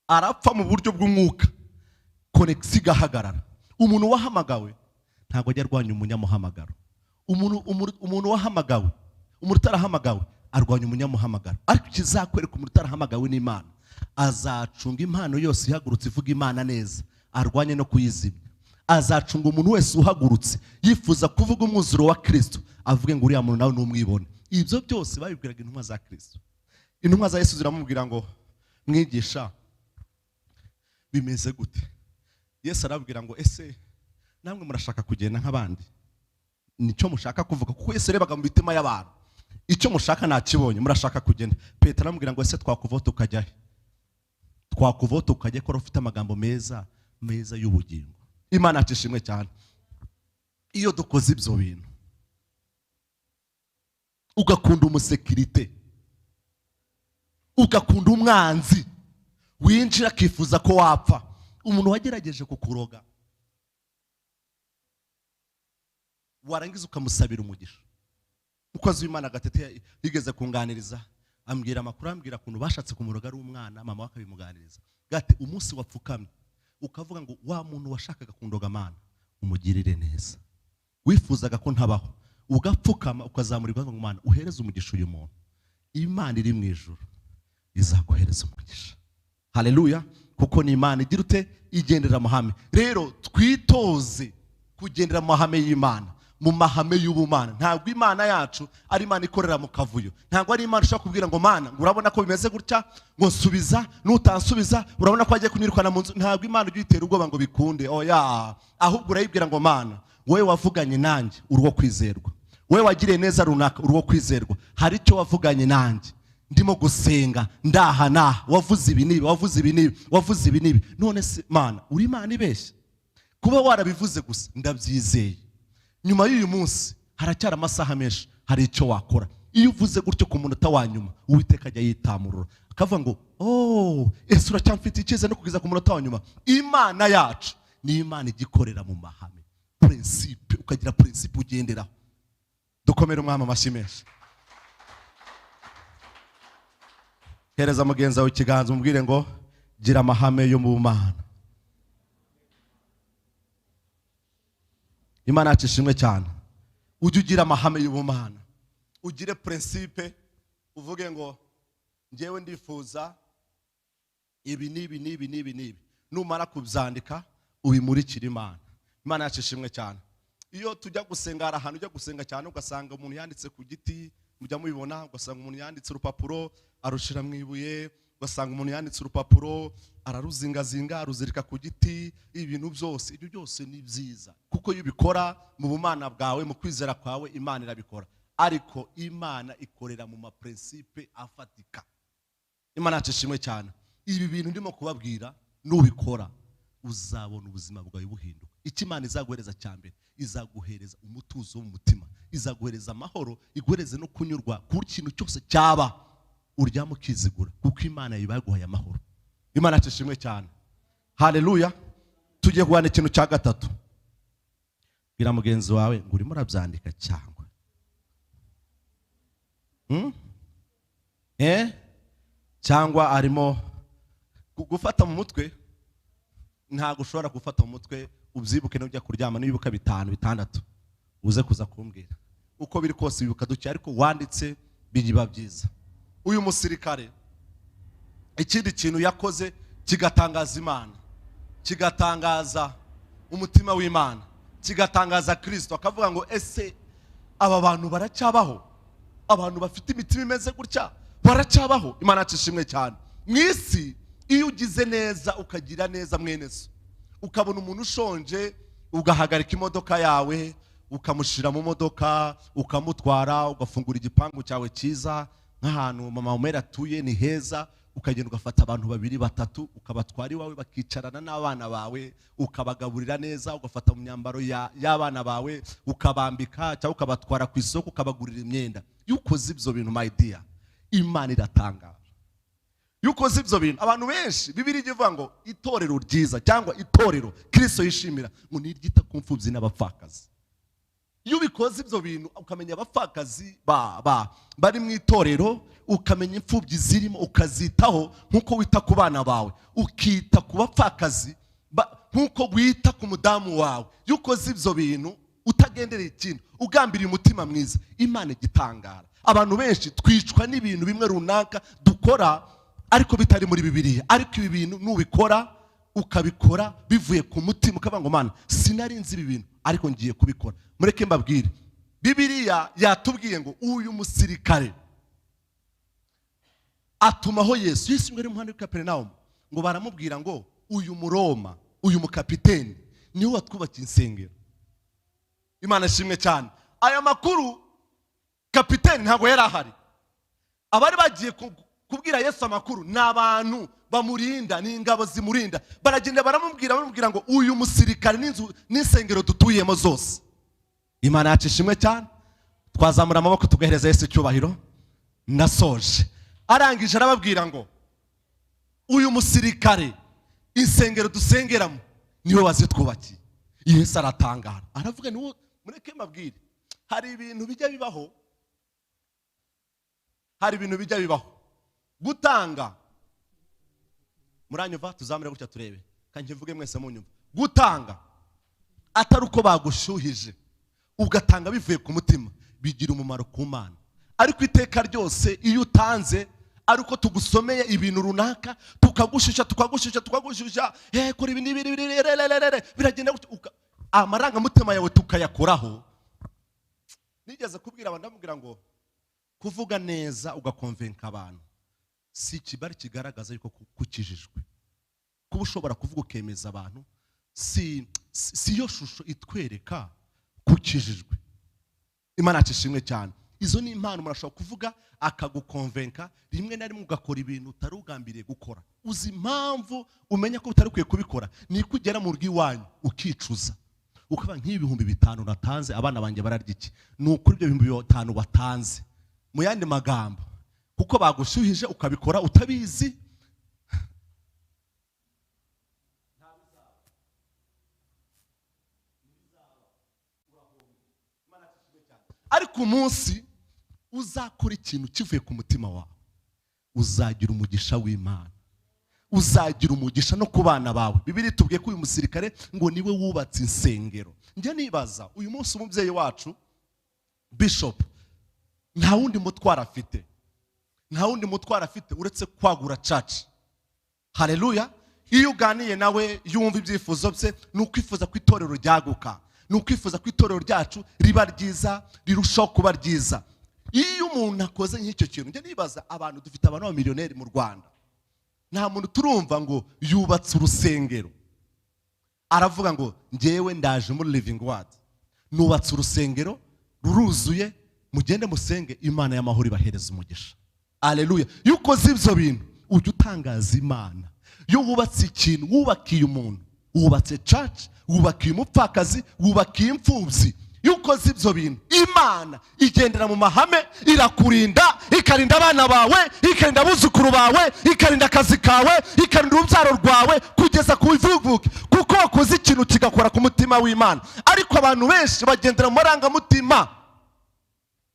arapfa mu buryo bw'umwuka, konegisi igahagarara. Umuntu wahamagawe ntabwo ajya arwanya umunyamuhamagaro. Umuntu wahamagawe, umuntu utarahamagawe arwanya umunyamuhamagaro. Ariko ikizakwereka umuntu utarahamagawe n'Imana, azacunga impano yose ihagurutse ivuga Imana neza, arwanye no kuyizimya. Azacunga umuntu wese uhagurutse yifuza kuvuga umwuzuro wa Kristo, avuge ngo uriya muntu nawe numwibone. Ibyo byose babibwiraga intumwa za Kristo. Intumwa za Yesu ziramubwira ngo mwigisha bimeze gute? Yesu arababwira ngo ese namwe murashaka kugenda nk'abandi? Nicyo mushaka kuvuga, kuko Yesu yarebaga mu mitima y'abantu, icyo mushaka nakibonye, murashaka kugenda. Petero aramubwira ngo ese twakuvaho tukajya he? Twakuvaho tukajya ko ufite amagambo meza meza y'ubugingo. Imana yacu ishimwe cyane. Iyo dukoze ibyo bintu, ugakunda umusekirite, ugakunda umwanzi winjira akifuza ko wapfa, umuntu wagerageje kukuroga warangiza ukamusabira umugisha. Umukozi w'Imana Gatete yigeze kunganiriza, ambwira amakuru, ambwira ukuntu bashatse kumuroga ari umwana, mama we akabimuganiriza. Gate umunsi wapfukamye ukavuga ngo wa muntu washakaga kundoga Mana umugirire neza, wifuzaga ko ntabaho, ugapfukama ukazamurirwa ngo Mana uhereze umugisha uyu muntu, Imana iri mu ijuru izaguhereza umugisha. Haleluya! Kuko ni Imana igira ute? Igendera amahame. Rero twitoze kugendera amahame y'Imana, mu mahame y'ubumana. Ntabwo Imana yacu ari Imana ikorera mu kavuyo. Ntabwo ari Imana ushobora kubwira ngo Mana ngo urabona ko bimeze gutya, ngo nsubiza, nutansubiza urabona ko agiye kunyirukana mu nzu. Ntabwo Imana ujya uyitera ubwoba ngo bikunde, oya. Ahubwo urayibwira ngo Mana wowe wavuganye nanjye uri uwo kwizerwa, wowe wagiriye neza runaka uri uwo kwizerwa, hari icyo wavuganye nanjye ndimo gusenga ndaha naha, wavuze ibi n'ibi, wavuze ibi n'ibi, wavuze ibi n'ibi, none se Mana uri Imana ibeshya? Kuba warabivuze gusa ndabyizeye, nyuma y'uyu munsi haracyari amasaha menshi, hari icyo wakora. Iyo uvuze gutyo ku munota wa nyuma, Uwiteka ajya yitamurura akavuga ngo oh, ese uracyamfite icyizere no kugeza ku munota wa nyuma? Imana yacu ni Imana igikorera mu mahame, principe, ukagira principe ugenderaho. Dukomere umwami amashyi menshi. Hereza mugenzi wawe ikiganza umubwire ngo gira amahame yo mu Mana. Imana yacu ishimwe cyane. Ujye ugira amahame y'ubumana, ugire principe, uvuge ngo njyewe ndifuza ibi n'ibi n'ibi n'ibi n'ibi. Numara kubyandika ubimurikire Imana. Imana yacu ishimwe cyane. Iyo tujya gusenga, hari ahantu ujya gusenga cyane ugasanga umuntu yanditse ku giti, mujya mubibona, ugasanga umuntu yanditse urupapuro arushira mu ibuye, ugasanga umuntu yanditse urupapuro araruzingazinga aruzirika ku giti. Ibintu byose ibyo byose ni byiza, kuko iyo ubikora mu bumana bwawe, mu kwizera kwawe, Imana irabikora. Ariko Imana ikorera mu maprincipe afatika. Imana yacu ishimwe cyane. Ibi bintu ndimo kubabwira, nubikora uzabona ubuzima bwawe buhinduka. Icyo Imana izaguhereza cya mbere, izaguhereza umutuzo mu mutima, izaguhereza amahoro, iguhereze no kunyurwa ku kintu cyose cyaba, uryama ukizigura, kuko Imana ibaguhaye amahoro. Imana yacu ishimwe cyane. Haleluya. Tugiye guhana ikintu cya gatatu. Bwira mugenzi wawe ngo urimo urabyandika cyangwa cyangwa arimo gufata mu mutwe. Ntabwo ushobora gufata mu mutwe ubyibuke n'ujya kuryama, nibuka 5 6 uze kuza kumbwira. Uko biri kose wibuka duke, ariko wanditse biba byiza. Uyu musirikare ikindi kintu yakoze kigatangaza Imana, kigatangaza umutima w'Imana, kigatangaza Kristo, akavuga ngo ese aba bantu baracyabaho? Abantu bafite imitima imeze gutya baracyabaho? Imana ishimwe cyane. Mu isi iyo ugize neza ukagira neza mwene so, ukabona umuntu ushonje ugahagarika imodoka yawe ukamushira mu modoka ukamutwara, ugafungura igipangu cyawe cyiza nk'ahantu mama Umera atuye ni heza, ukagenda ugafata abantu babiri batatu ukabatwara iwawe bakicarana n'abana bawe, ukabagaburira neza, ugafata mu myambaro y'abana bawe ukabambika, cyangwa ukabatwara ku isoko ukabagurira imyenda. Iyo ukoze ibyo bintu my dear, Imana iratangara. Iyo ukoze ibyo bintu, abantu benshi Bibiliya ivuga ngo itorero ryiza cyangwa itorero Kristo yishimira ngo ni iryita ku mfubyi n'abapfakazi. Iyo ubikoze ibyo bintu ukamenya abapfakazi bari mu itorero, ukamenya imfubyi zirimo ukazitaho nkuko wita ku bana bawe, ukita ku bapfakazi nkuko wita ku mudamu wawe. Iyo ukoze ibyo bintu utagendereye ikintu, ugambiriye umutima mwiza, Imana igitangara. Abantu benshi twicwa n'ibintu bimwe runaka dukora ariko bitari muri Bibiliya, ariko ibi bintu nubikora ukabikora bivuye ku mutima, ukavuga ngo Mana sinari nzi ibi bintu ariko ngiye kubikora. Mureke mbabwire, Bibiliya yatubwiye ngo uyu musirikare atumaho Yesu. Yesu ngo ari mu muhanda w'i Kaperinawumu, ngo baramubwira ngo uyu Muroma, uyu mukapiteni niwe watwubakiye insengero. Imana ishimwe cyane. Aya makuru kapiteni ntabwo yari ahari. Abari bagiye kubwira Yesu amakuru ni abantu bamurinda, ni ingabo zimurinda. Baragenda baramubwira ngo uyu musirikare n'inzu n'insengero dutuyemo zose. Imana yacu ishimwe cyane. Twazamura amaboko tugahereza Yesu icyubahiro. Nasoje. Arangije arababwira ngo uyu musirikare insengero dusengeramo niwe wazitwubakiye. Yesu aratangara, aravuga ni mureke mbabwire, hari ibintu bijya bibaho, hari ibintu bijya bibaho. Gutanga, muranyumva? Tuzamure gutya turebe, kandi mvuge mwese munyumva. Gutanga atari uko bagushuhije, ugatanga bivuye ku mutima, bigira umumaro ku Mana. Ariko iteka ryose iyo utanze ari uko tugusomeye ibintu runaka, tukagushisha tukagushisha tukagushisha, kora ibi n'ibi biragenda gutya, amarangamutima yawe tukayakoraho. Nigeze kubwira abantu, ndamubwira ngo kuvuga neza ugakonvenka abantu si ikibari kigaragaza yuko kukijijwe. Kuba ushobora kuvuga ukemeza abantu si yo shusho itwereka kukijijwe. Imana ishimwe cyane. Izo ni impano umuntu ashobora kuvuga akagukonvenka, rimwe na rimwe ugakora ibintu utari ugambiriye gukora. Uzi impamvu umenya ko utari ukwiye kubikora? Ni uko ugera mu rugo iwanyu ukicuza, ukaba nk'ibihumbi 5 natanze abana banjye bararya iki? Ni ukuri ibyo 5,000 watanze, mu yandi magambo, kuko bagushyuhije ukabikora utabizi. Ariko umunsi uzakora ikintu kivuye ku mutima wawe, uzagira umugisha w'Imana, uzagira umugisha no ku bana bawe. Bibiliya itubwiye ko uyu musirikare ngo niwe wubatse insengero. Njye nibaza uyu munsi umubyeyi wacu Bishop nta wundi mutwaro afite, nta wundi mutwaro afite uretse kwagura church. Haleluya. Iyo uganiye nawe yumva ibyifuzo bye, ni ukwifuza ko itorero ryaguka, ni ukwifuza ko itorero ryacu riba ryiza, rirushaho kuba ryiza. Iyo umuntu akoze nk'icyo kintu, njye nibaza abantu dufite abantu b'abamiliyoneri mu Rwanda, nta muntu turumva ngo yubatse urusengero aravuga ngo njyewe ndaje muri Living Word, nubatse urusengero ruruzuye, mugende musenge, Imana y'amahoro ibahereza umugisha. Haleluya. Iyo ukoze ibyo bintu ujya utangaza Imana. Iyo wubatse ikintu, wubakiye umuntu, wubatse church, wubakiye umupfakazi, wubakiye imfubyi, iyo ukoze ibyo bintu Imana igendera mu mahame, irakurinda, ikarinda abana bawe, ikarinda abuzukuru bawe, ikarinda akazi kawe, ikarinda urubyaro rwawe kugeza ku ivuguke, kuko wakoze ikintu kigakora ku mutima w'Imana. Ariko abantu benshi bagendera mu marangamutima,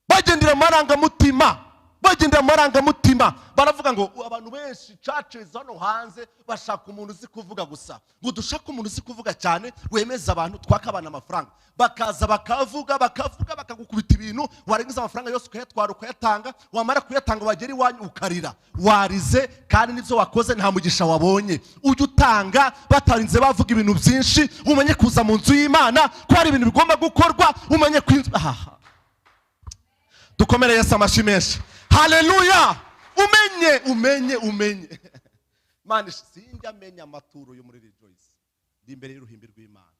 bagendera mu marangamutima, bagendera mu marangamutima. Baravuga ngo abantu benshi churches hano hanze bashaka umuntu uzi kuvuga gusa, ngo dushaka umuntu uzi kuvuga cyane wemeza abantu, twaka abana amafaranga, bakaza bakavuga bakavuga bakagu Bakagukubita ibintu, warangiza amafaranga yose ukayatwara, ukayatanga. Wamara kuyatanga, wagera iwanyu ukarira, warize kandi n'ibyo wakoze nta mugisha wabonye. Ujye utanga batarinze bavuga ibintu byinshi. Umenye kuza mu nzu y'Imana ko hari ibintu bigomba gukorwa, umenye ko inzu aha. Dukomere Yesu amashyi menshi. Haleluya! Umenye, umenye, umenye. Imana, sinjya amenya amaturo yo muri Rejoice. Ndi imbere y'uruhimbi rw'Imana,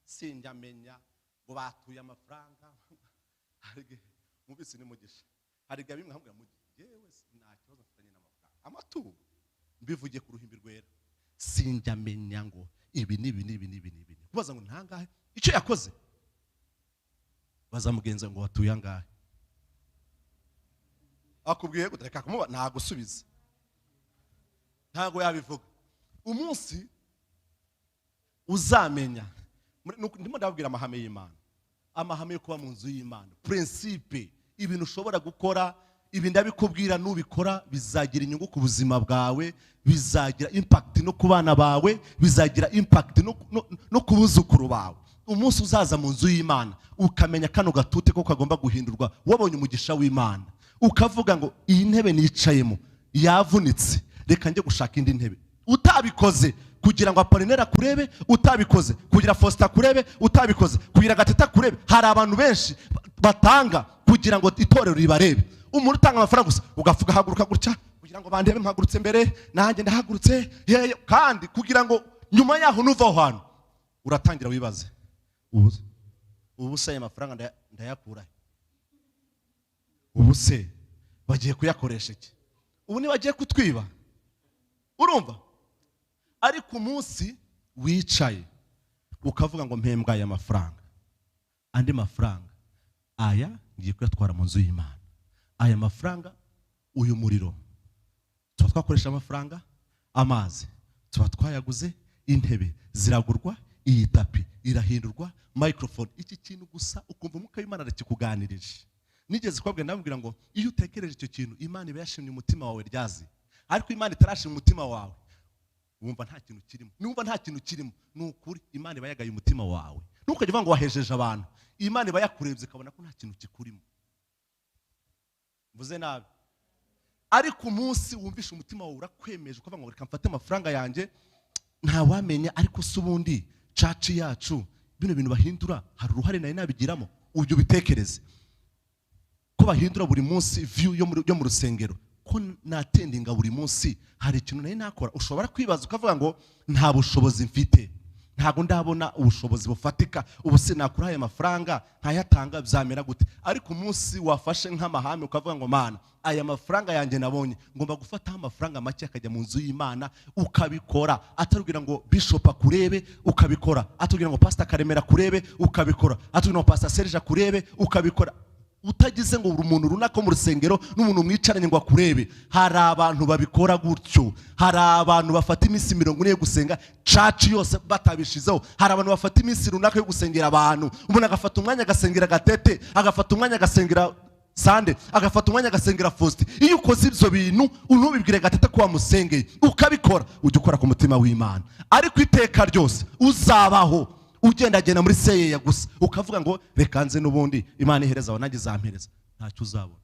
sinjya amenya ngo batuye amafaranga. Hari igihe mwumvise ni mugisha, hari igihe bimwe nkabwira mugi yewe, nta kibazo mfitanye n'amafaranga, amaturo. Mbivugiye ku ruhimbi rwera, sinjya amenya ngo ibi n'ibi n'ibi n'ibi n'ibi. Kubaza ngo ntangahe icyo yakoze, baza mugenzi ngo watuye angahe, akubwiye gute? Reka kumuba, ntagusubiza, ntabwo yabivuga. Umunsi uzamenya, ndimo ndababwira amahame y'Imana, amahame yo kuba mu nzu y'Imana, principe, ibintu ushobora gukora. Ibi ndabikubwira, nubikora bizagira inyungu ku buzima bwawe, bizagira impact no ku bana bawe, bizagira impact no ku buzukuru bawe. Umunsi uzaza mu nzu y'Imana ukamenya kano gatute ko kagomba guhindurwa, wabonye umugisha w'Imana, ukavuga ngo iyi ntebe nicayemo yavunitse, reka njye gushaka indi ntebe, utabikoze kugira ngo Apolinere akurebe, utabikoze kugira Faustin akurebe, utabikoze kugira Gateta akurebe. Hari abantu benshi batanga kugira ngo itorero ribarebe. Umuntu utanga amafaranga gusa, ugafuka haguruka gutya kugira ngo bandebe, mpagurutse mbere, nanjye ndahagurutse yeye, kandi kugira ngo nyuma yaho nuva aho hantu uratangira wibaze: ubu se aya mafaranga ndayakura he? Ubu se bagiye kuyakoresha iki? Ubu ntibagiye kutwiba? Urumva? Ariko umunsi wicaye ukavuga ngo mpembwa aya mafaranga, andi mafaranga aya ngiye kuyatwara mu nzu y'Imana, aya mafaranga, uyu muriro tuba twakoresha amafaranga, amazi tuba twayaguze, intebe ziragurwa, iyi tapi irahindurwa, microphone, iki kintu gusa, ukumva Umwuka w'Imana arakikuganirije. Nigeze kubabwira, ndababwira ngo iyo utekereje icyo kintu, Imana iba yashimye umutima wawe ryazi. Ariko Imana itarashima umutima wawe, wumva nta kintu kirimo. Numva nta kintu kirimo, ni ukuri Imana iba yagaye umutima wawe. Ntukajye uvuga ngo wahejeje abantu. Imana iba yakurebye ikabona ko nta kintu kikurimo. Mvuze nabi? Ariko umunsi wumvishe umutima wawe urakwemeje, ukavuga ngo reka mfate amafaranga yanjye, ntawamenya, ariko se ubundi church yacu, bino bintu bahindura, hari uruhare nari nabigiramo? Ujye ubitekereze ko bahindura buri munsi view yo mu rusengero, ko natendinga buri munsi, hari ikintu nari nakora? Ushobora kwibaza ukavuga ngo nta bushobozi mfite, ntabwo ndabona ubushobozi bufatika, ubu sinakura aya mafaranga nkayatanga, byamera gute? Ariko umunsi wafashe nk'amahame ukavuga ngo Mana, aya mafaranga yanjye nabonye, ngomba gufataho amafaranga make akajya mu nzu y'Imana, ukabikora atarubwira ngo bishop akurebe, ukabikora atubwira ngo pastor Karemera akurebe, ukabikora atubwira ngo pastor Serge akurebe, ukabikora utagize ngo buri muntu runaka wo mu rusengero n'umuntu mwicaranye ngo akurebe. Hari abantu babikora gutyo. Hari abantu bafata iminsi 40 yo gusenga church yose batabishizeho. Hari abantu bafata iminsi runaka yo gusengera abantu. Umuntu agafata umwanya agasengera Gatete, agafata umwanya agasengera Sande, agafata umwanya agasengera Faustin. Iyo ukoze ibyo bintu, ntubibwire Gatete ko wamusengeye, ukabikora, ujya ukora ku mutima w'Imana. Ariko iteka ryose uzabaho ugendagenda muri seyeya gusa, ukavuga ngo reka nze n'ubundi Imana ihereza aho nanjye izampereza, ntacyo uzabona.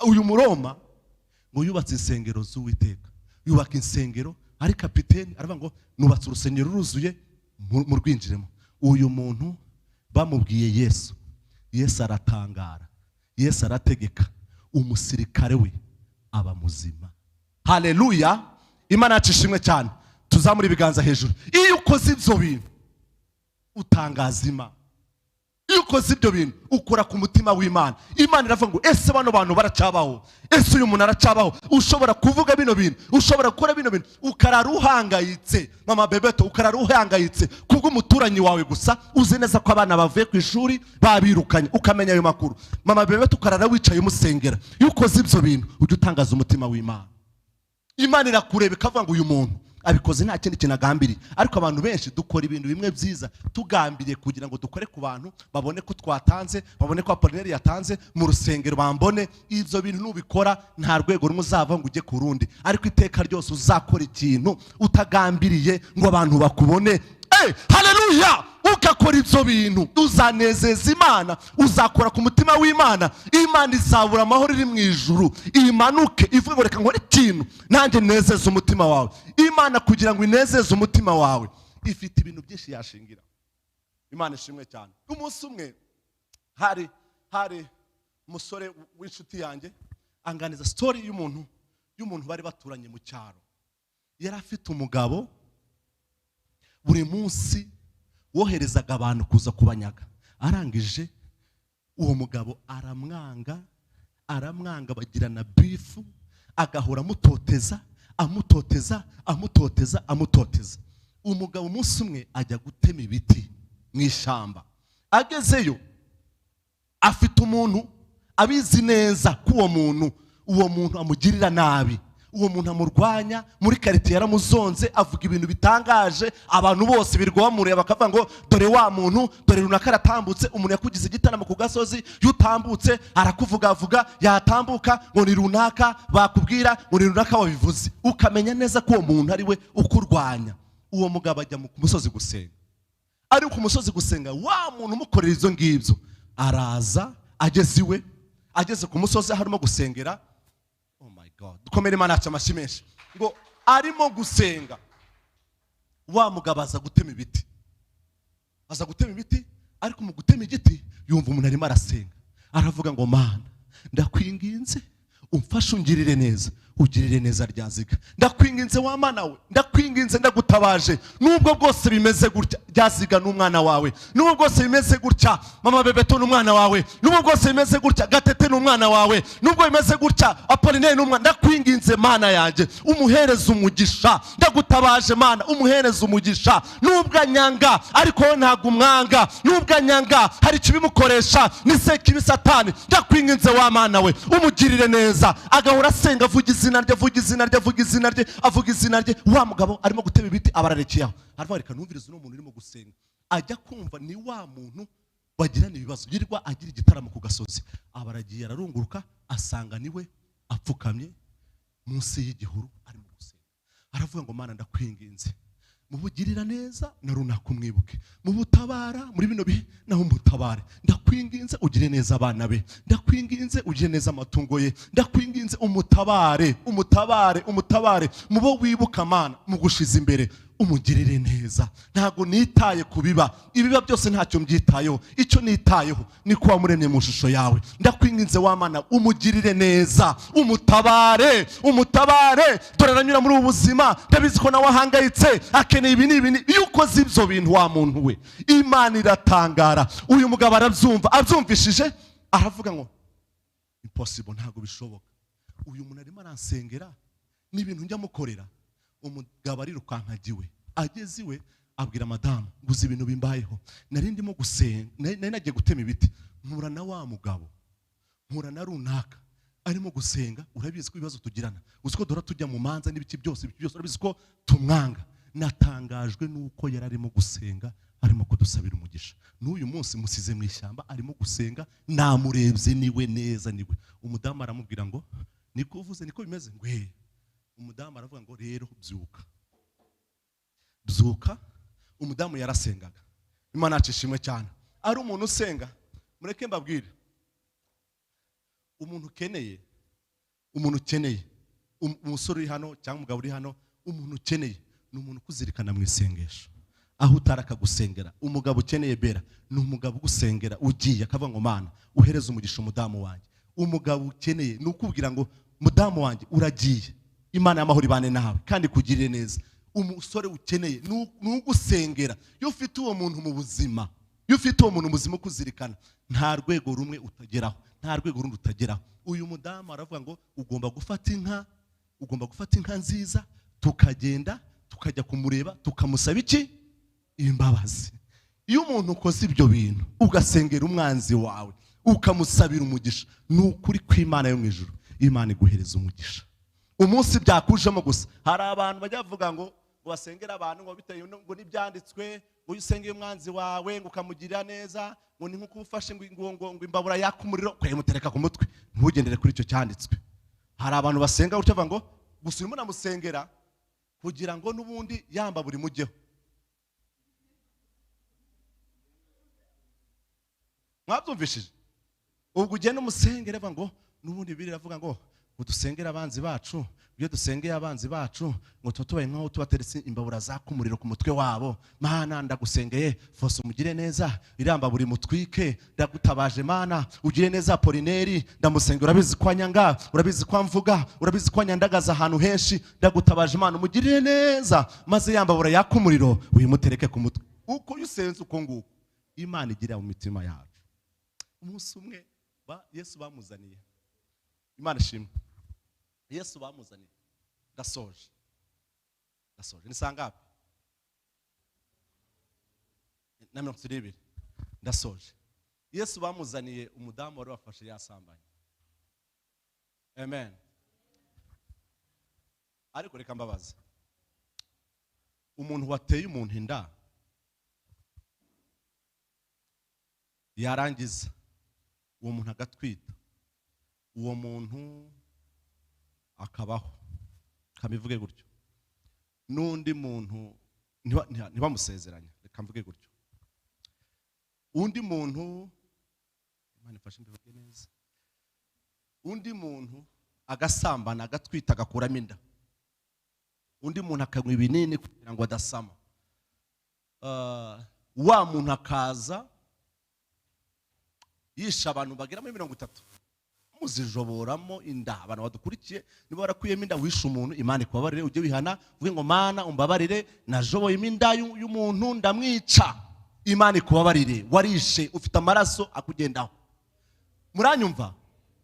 Uyu Muroma ngo yubatse insengero z'Uwiteka, yubaka insengero ari kapiteni, aravuga ngo nubatse urusengero ruzuye, murwinjiremo. Uyu muntu bamubwiye Yesu, Yesu aratangara, Yesu arategeka umusirikare we aba muzima. Haleluya! Imana yacu ishimwe cyane. Tuzamure ibiganza hejuru. Iyo ukoze ibyo bintu utangaza Imana. Iyo ukoze ibyo bintu ukora ku mutima w'Imana. Imana iravuga ngo ese bano bantu baracyabaho? Ese uyu muntu aracyabaho ushobora kuvuga bino bintu, ushobora gukora bino bintu? Ukarara uhangayitse, mama Bebeto, ukarara uhangayitse kubw'umuturanyi wawe gusa, uzi neza ko abana bavuye ku ishuri babirukanye, ukamenya ayo makuru, mama Bebeto, ukarara wicaye umusengera. Iyo ukoze ibyo bintu ujya utangaza umutima w'Imana. Imana irakureba ikavuga ngo uyu muntu abikoze nta kindi kintu agambiriye. Ariko abantu benshi dukora ibintu bimwe byiza tugambiriye kugira ngo dukore ku bantu, babone ko twatanze, babone ko Apolineri yatanze mu rusengero, bambone. Ibyo bintu nubikora nta rwego rumwe uzava ngo ujye ku rundi. Ariko iteka ryose uzakora ikintu utagambiriye ngo abantu bakubone. Haleluya! Ugakora ibyo bintu, uzanezeza Imana, uzakora ku mutima w'Imana. Imana izabura amahoro iri mu ijuru, imanuke ivuge ngo reka nkore ikintu nanjye nezeze umutima wawe. Imana kugira ngo inezeze umutima wawe ifite ibintu byinshi yashingira. Imana ishimwe cyane. Umunsi umwe hari umusore w'inshuti yanjye anganiza story y'umuntu bari baturanye mu cyaro. Yari afite umugabo buri munsi woherezaga abantu kuza kubanyaga. Arangije uwo mugabo aramwanga, bagirana bifu, agahora amutoteza, amutoteza, amutoteza, amutoteza. Umugabo umunsi umwe ajya gutema ibiti mu ishyamba. Agezeyo afite umuntu abizi neza ko uwo muntu amugirira nabi, uwo muntu amurwanya muri quartier, yaramuzonze, avuga ibintu bitangaje, abantu bose birirwa bamureba bakavuga ngo dore wa muntu, dore runaka aratambutse. Umuntu yakugize igitaramo ku gasozi, iyo utambutse arakuvugavuga, yatambuka ngo ni runaka, bakubwira ngo ni runaka wabivuze, ukamenya neza ko uwo muntu ari we ukurwanya. Uwo mugabo ajya ku musozi gusenga. Ari ku musozi gusenga, wa muntu umukorera ibyo ngibyo araza, ageze iwe, ageze ku musozi aho arimo gusengera. Oh my God, dukomere Imana yacu amashyi menshi. Ngo arimo gusenga, wa mugabo aza gutema ibiti, aza gutema ibiti, ariko mu gutema igiti yumva umuntu arimo arasenga, aravuga ngo Mana ndakwinginze umfashe ungirire neza, ugirire neza Ryaziga, ndakwinginze wa Mana we, ndakwinginze, ndagutabaje, nubwo bwose bimeze gutya Ryaziga ni umwana wawe, nubwo bwose bimeze gutya mama Bebeto ni umwana wawe, nubwo bwose bimeze gutya Gatete ni umwana wawe, nubwo bimeze gutya Apollinaire ni umwana, ndakwinginze Mana yanjye umuhereze umugisha, ndagutabaje Mana umuhereze umugisha, nubwo anyanga ariko wowe ntabwo umwanga, nubwo anyanga hari ikibimukoresha ni sekibi Satani, ndakwinginze wa Mana we umugirire neza. Agahora asenga avuga izina rye, avuga izina rye, avuga izina rye, avuga izina rye. Wa mugabo arimo gutema ibiti abararekeye aho, aravuga reka numvirize uno muntu urimo gusenga. Ajya kumva ni wa muntu bagirana ibibazo, yirirwa agira igitaramo ku gasozi. Abaragiye ararunguruka, asanga niwe apfukamye munsi y'igihuru arimo gusenga. Aravuga ngo Mana ndakwinginze mubugirira neza na runaka umwibuke, mubutabara muri bino bihe naho umutabare, ndakwinginze ugire neza abana be, ndakwinginze ugire neza amatungo ye, ndakwinginze umutabare, umutabare, umutabare, mubo wibuka Mana mugushize imbere umugirire neza. Ntago nitaye kubiba, ibiba byose ntacyo mbyitayeho, icyo nitayeho ni ko wamuremye mu shusho yawe. Ndakwinginze wa Mana umugirire neza, umutabare, umutabare, dore aranyura muri ubu buzima, ndabizi ko nawe ahangayitse, akeneye ibi n'ibi. Iyo ukoze ibyo bintu wa muntu we, Imana iratangara. Uyu mugabo arabyumva, abyumvishije aravuga ngo impossible, ntago bishoboka, uyu muntu arimo aransengera n'ibintu njya mukorera. Umugabo arirukankagiwe, ageze iwe abwira madamu nguze ibintu bimbayeho, nari ndimo gusenga, nari nagiye gutema ibiti, mpura na wa mugabo, mpura na runaka arimo gusenga. Urabizi ko ibibazo tugirana, uzi ko duhora tujya mu manza n'ibiki byose, ibiki byose, urabizi ko tumwanga. Natangajwe nuko yari arimo gusenga, arimo kudusabira umugisha. N'uyu munsi musize mu ishyamba arimo gusenga, namurebye niwe neza niwe. Umudamu aramubwira ngo niko uvuze, niko bimeze, ngo he. Umudamu aravuga ngo rero byuka, byuka. Umudamu yarasengaga. Imana yacu ishimwe cyane. Ari umuntu usenga, mureke mbabwire, umuntu ukeneye, umuntu ukeneye, umusore uri hano cyangwa umugabo uri hano, umuntu ukeneye ni umuntu ukuzirikana mu isengesho, aho utari akagusengera. Umugabo ukeneye bera ni umugabo ugusengera, ugiye akavuga ngo Mana uhereze umugisha umudamu wanjye. Umugabo ukeneye ni ukubwira ngo mudamu wanjye uragiye, Imana y'amahoro ibane nawe kandi ikugirire neza. Umusore ukeneye ni ugusengera. Iyo ufite uwo muntu mu buzima, iyo ufite uwo muntu muzima ukuzirikana, nta rwego rumwe utageraho, nta rwego rundi utageraho. Uyu mudamu aravuga ngo ugomba gufata inka, ugomba gufata inka nziza, tukagenda tukajya kumureba, tukamusaba iki? Imbabazi. Iyo umuntu ukoze ibyo bintu, ugasengera umwanzi wawe, ukamusabira umugisha, ni ukuri kw'Imana yo mu ijuru, Imana iguhereza umugisha. Umunsi byakujemo gusa, hari abantu bajya bavuga ngo basengera abantu ngo bitewe ngo n'ibyanditswe, ngo usengeye umwanzi wawe ngo ukamugirira neza, ngo ni nkuko ufashe ngo imbabura yaka umuriro ukayimutereka ku mutwe. Ntugendere kuri icyo cyanditswe. Hari abantu basenga gutya bavuga ngo gusa urimo unamusengera kugira ngo n'ubundi yamba buri mujyeho. Mwabyumvishije? Ubwo ugenda umusengere avuga ngo n'ubundi Bibiliya iravuga ngo dusengere abanzi bacu, iyo dusengeye abanzi bacu ngo tuba tubaye nk'aho tubateretse imbabura zaka umuriro ku mutwe wabo. Mana ndagusengeye, Fose umugire neza, iramba buri mutwike, ndagutabaje Mana ugire neza Polineri, ndamusengera, urabizi ko anyanga, urabizi ko amvuga, urabizi ko anyandagaza ahantu henshi, ndagutabaje Mana umugirire neza, maze yambabura yaka umuriro uyimutereke ku mutwe. Uko usenze uko nguko Imana igira mu mitima yacu. Umunsi umwe Yesu bamuzaniye, Imana ishimwe, Yesu bamuzaniye, ndasoje ni sangapi? Na 32. Ndasoje. Yesu bamuzaniye umudamu wari wafashe yasambanye. Amen. Ariko reka mbabaze, umuntu wateye umuntu inda yarangiza uwo muntu agatwita, uwo muntu akabaho, kamivuge gutyo, n'undi muntu ntibamusezeranya, reka mvuge gutyo, undi muntu, Imana ifashe mbivuge neza, undi muntu agasambana agatwita agakuramo inda, undi muntu akanywa ibinini kugira ngo adasama, wa muntu akaza yisha abantu bagera muri 30, muzijoboramo inda. Abantu badukurikiye niba warakuyemo inda wisha umuntu, Imana ikubabarire, ujye wihana uvuge ngo Mana umbabarire, najoboyemo inda y'umuntu ndamwica, Imana ikubabarire, warishe ufite amaraso akugendaho. Muranyumva?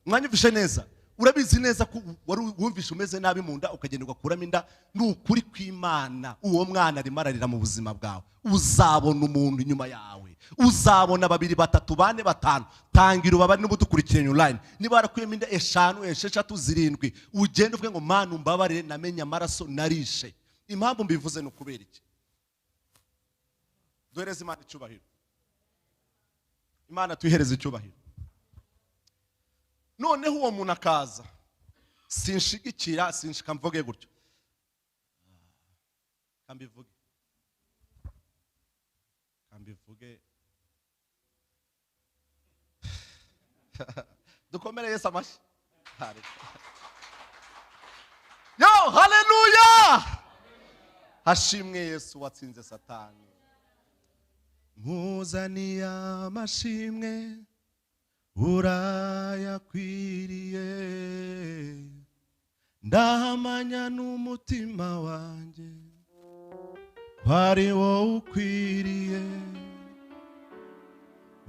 Mwanyumvishe neza? Urabizi neza ko wari wumvishe umeze nabi mu nda ukagenda ugakuramo inda. Ni ukuri kw'Imana, uwo mwana arimo ararira mu buzima bwawe. Uzabona umuntu inyuma yawe, uzabona 2 3 4 5. Tangira ubabare n'ubudukurikiye online, niba warakuyemo inda 5 6 7, ugende uvuge ngo Mana umbabarire, namenye amaraso narishe. Impamvu mbivuze ni ukubera iki? Duhereze Imana icyubahiro. Imana tuyihereze icyubahiro. Noneho uwo muntu akaza, sinshigikira, sinshika mvuge gutyo, kambivuge dukomere Yesu amashyi. Yo, haleluya! Hashimwe Yesu watsinze Satani. Nkuzaniye amashimwe urayakwiriye, ndahamanya n'umutima wanjye ko ari wowe ukwiriye.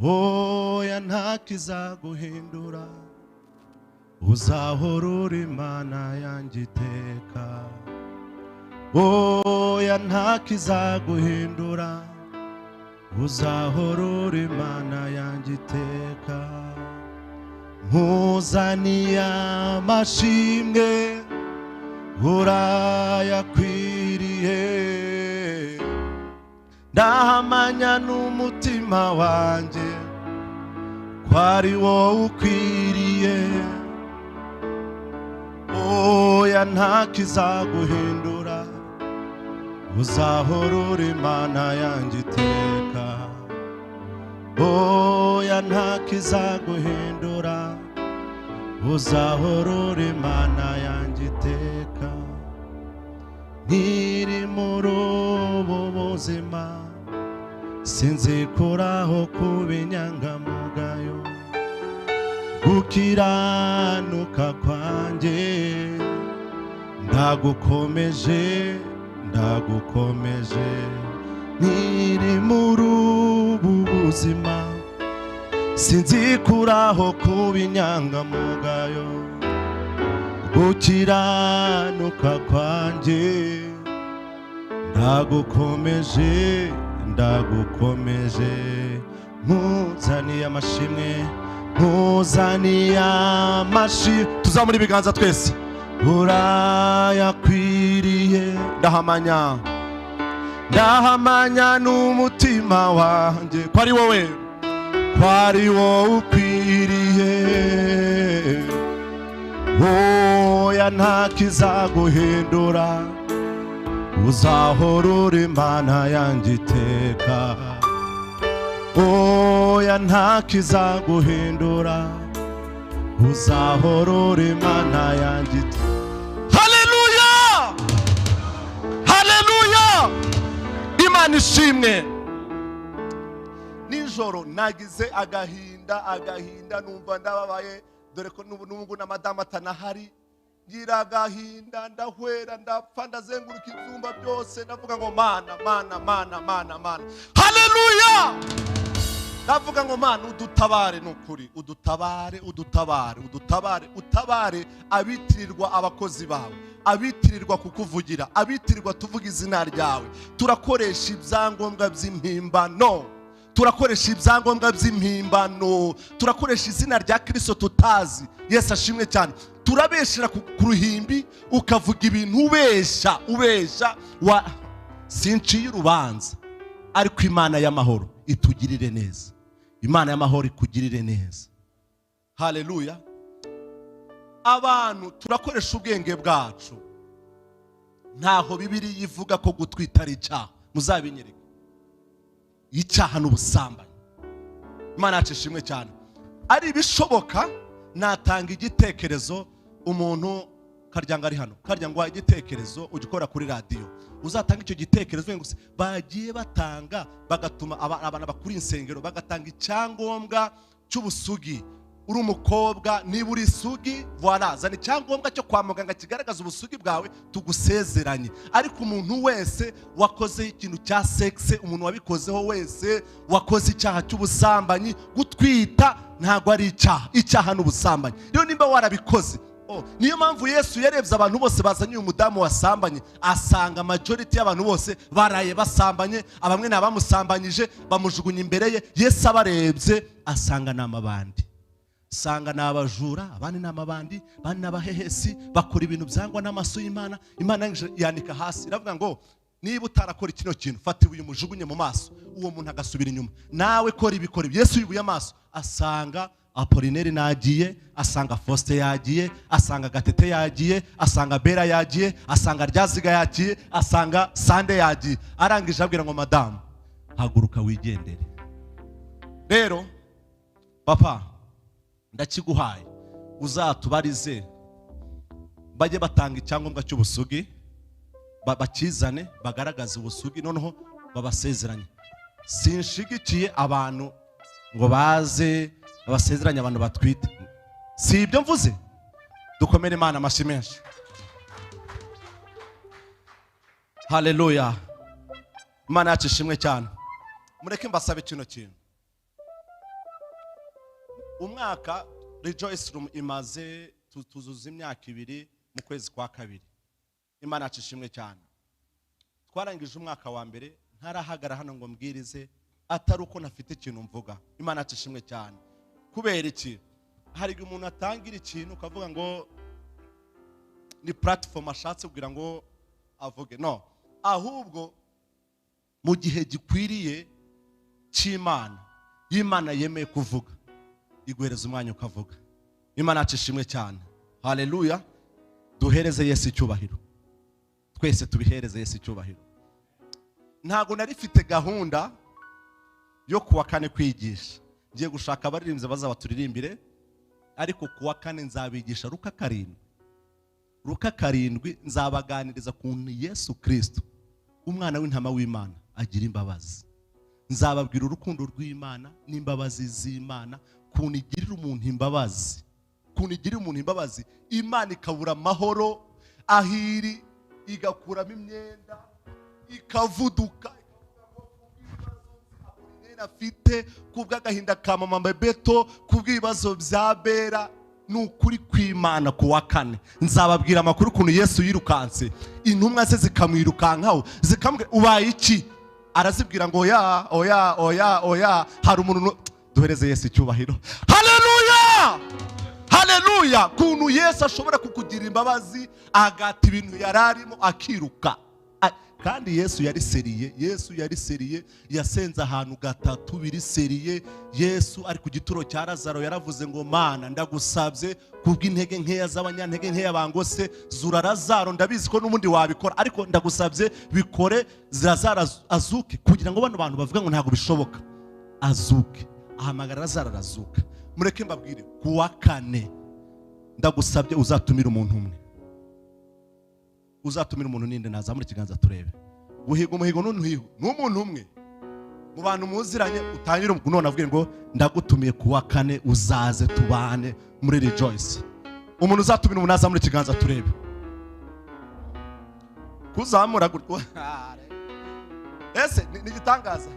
Oya ntakizaguhindura, uzahora uri Imana yanjye iteka. Oya ntakizaguhindura, uzahora uri Imana yanjye iteka. Nkuzaniye amashimwe urayakwiriye, ndahamanya n'umutima wanjye ko ari wowe ukwiriye. Oya ntakizaguhindura, uzahora uri Imana yanjye iteka. Oya ntakizaguhindura, uzahora uri Imana yanjye iteka. Nkiri muri ubu buzima sinzikuraho kuba inyangamugayo, gukiranuka kwanjye ndagukomeje, ndagukomeje. Nkiri muri ubu buzima sinzikuraho kuba inyangamugayo, gukiranuka kwanjye ndagukomeje, ndagukomeje. Nkuzaniye amashimwe, nkuzaniye amashimwe. Tuzamura ibiganza twese. Urayakwiriye, ndahamanya, ndahamanya n'umutima wanjye ko ari wowe, ko ari wowe ukwiriye. Oya ntakizaguhindura, uzahora uri Imana yanjye iteka. Oya ntakizaguhindura, uzahora uri Imana yanjye. Haleluya, haleluya, Imana ishimwe. Nijoro nagize agahinda, agahinda, numva ndababaye, dore ko n'ubu na madamu atanahari. Ngira agahinda, ndahwera, ndapfa, ndazenguruka ibyumba byose, ndavuga ngo Mana, Mana, Mana, Mana, Mana. Haleluya! Ndavuga ngo Mana udutabare, nukuri udutabare, udutabare, udutabare, utabare abitirirwa abakozi bawe, abitirirwa kukuvugira, abitirirwa tuvuga izina ryawe. Turakoresha ibyangombwa by'impimbano, turakoresha ibyangombwa by'impimbano, turakoresha izina rya Kristo tutazi. Yesu ashimwe cyane. Turabeshera ku ruhimbi, ukavuga ibintu ubesha, ubesha wa sinciye urubanza, ariko Imana y'amahoro itugirire neza, Imana y'amahoro ikugirire neza. Haleluya. Abantu turakoresha ubwenge bwacu. Ntaho Bibiliya ivuga ko gutwita ari icyaha, muzabinyereke. Icyaha n'ubusambanyi. Imana yacu ishimwe cyane. Ari ibishoboka natanga igitekerezo, umuntu karyanga ari hano, karyangwa igitekerezo ugikora kuri radio, uzatanga icyo gitekerezo ngo bagiye batanga, bagatuma abana bakuri insengero bagatanga icyangombwa cy'ubusugi. Uri umukobwa niba uri isugi, voilà, zana icyangombwa cyo kwa muganga kigaragaza ubusugi bwawe, tugusezeranye. Ariko umuntu wese wakoze ikintu cya sexe, umuntu wabikozeho wese wakoze icyaha cy'ubusambanyi, gutwita ntago ari icyaha, icyaha n'ubusambanyi. Rero nimba warabikoze, niyo mpamvu Yesu yarebye abantu bose bazanye uyu mudamu wasambanye, asanga majority y'abantu bose baraye basambanye, abamwe nabamusambanyije bamujugunya imbere ye. Yesu abarebye asanga namabandi, sanga nabajura, abandi namabandi, abandi nabahehesi, bakora ibintu byangwa n'amaso y'Imana. Imana yanika hasi iravuga ngo niba utarakora kino kintu, fata ibuye umujugunye mu maso, uwo muntu agasubira inyuma, nawe kora ibikora. Yesu yubuye amaso asanga Apolineri nagiye, asanga Faustin yagiye, asanga Gatete yagiye, asanga Bera yagiye, asanga Ryaziga yagiye, asanga Sande yagiye. Arangije abwira ngo madamu haguruka wigendere. Rero papa ndakiguhaye, uzatubarize bajye batanga icyangombwa cy'ubusugi, bakizane bagaragaze ubusugi, noneho babasezeranye. Sinshigikiye abantu ngo baze babasezeranye abantu batwite, si ibyo mvuze. Dukomere Imana amashyi menshi. Haleluya, Imana yacu ishimwe cyane. Mureke mbasabe kino kintu. Umwaka Rejoice Room imaze tuzuza imyaka 2 mu kwezi kwa 2. Imana yacu ishimwe cyane. Twarangije umwaka wa mbere ntarahagara hano ngo mbwirize atari uko nafite ikintu mvuga. Imana yacu ishimwe cyane. Kubera iki? Hari igihe umuntu atangira ikintu ukavuga ngo ni platform ashatse kugira ngo avuge. No, ahubwo mu gihe gikwiriye cy'Imana, y'Imana yemeye kuvuga, iguhereza umwanya ukavuga. Imana yacu ishimwe cyane. Haleluya. Duhereze Yesu icyubahiro. Twese tubihereze Yesu icyubahiro. Ntago nari mfite gahunda yo kuwa kane kwigisha. Ngiye gushaka abaririmbyi bazabaturirimbire, ariko kuwa kane nzabigisha Luka 7. Luka 7 nzabaganiriza ku Yesu Kristo, umwana w'intama w'Imana agira imbabazi. Nzababwira urukundo rw'Imana n'imbabazi z'Imana, kunigirira umuntu imbabazi, kunigirira umuntu imbabazi, Imana ikabura amahoro ahiri, igakuramo imyenda, ikavuduka, afite kubw'agahinda ka mama Bebeto, kubw'ibibazo bya Bera. Nukuri kw'Imana kuwa kane nzababwira amakuru kuntu Yesu yirukanse, intumwa ze zikamwirukankaho, zikamubwira ubaye iki? Arazibwira ngo oya, oya, oya, oya. Hari umuntu. Duhereze Yesu icyubahiro. Haleluya, haleluya. Kuntu Yesu ashobora kukugira imbabazi agata ibintu yararimo akiruka. Kandi Yesu yari seriye, Yesu yari seriye, yasenze ahantu 3 biri seriye. Yesu ari ku gituro cya Lazaro yaravuze ngo Mana ndagusabye kubw'intege nkeya z'abanyantege nkeya bangose, zura Lazaro, ndabizi ko n'ubundi wabikora, ariko ndagusabye bikore Lazaro azuke, kugira ngo bano bantu bavuga ngo ntago bishoboka. Azuke. Ahamagara Lazaro, arazuka. Mureke mbabwire, ku wa kane ndagusabye uzatumire umuntu umwe. Uzatumira umuntu ninde? Nazamura ikiganza turebe. Guhiga umuhigo n'unuhigo ni umuntu umwe mu bantu muziranye, utangire none avuge ngo ndagutumiye ku wa kane, uzaze tubane muri Rejoice. Umuntu uzatumira umuntu azamura ikiganza turebe. Kuzamura gutyo ese ni igitangaza,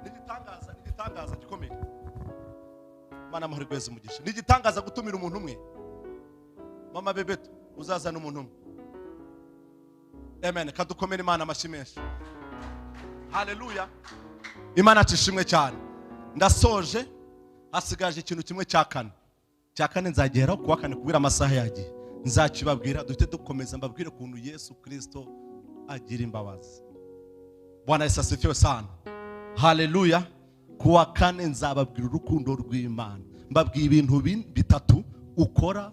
ni igitangaza, ni igitangaza gikomeye. Imana amahoro igweze umugisha. Ni igitangaza gutumira umuntu umwe. Mama Bebeto, uzazana umuntu umwe. Amen. Kadukomere Imana amashyi menshi. Haleluya. Imana yacu ishimwe cyane. Ndasoje, hasigaje ikintu kimwe cya kane. Cya kane nzageraho ku wa kane, kubera amasaha yagiye. Nzakibabwira, duhite dukomeza, mbabwire ukuntu Yesu Kristo agira imbabazi. Bwana Yesu asifiwe sana. Haleluya. Ku wa kane nzababwira urukundo rw'Imana. Mbabwiye ibintu bitatu ukora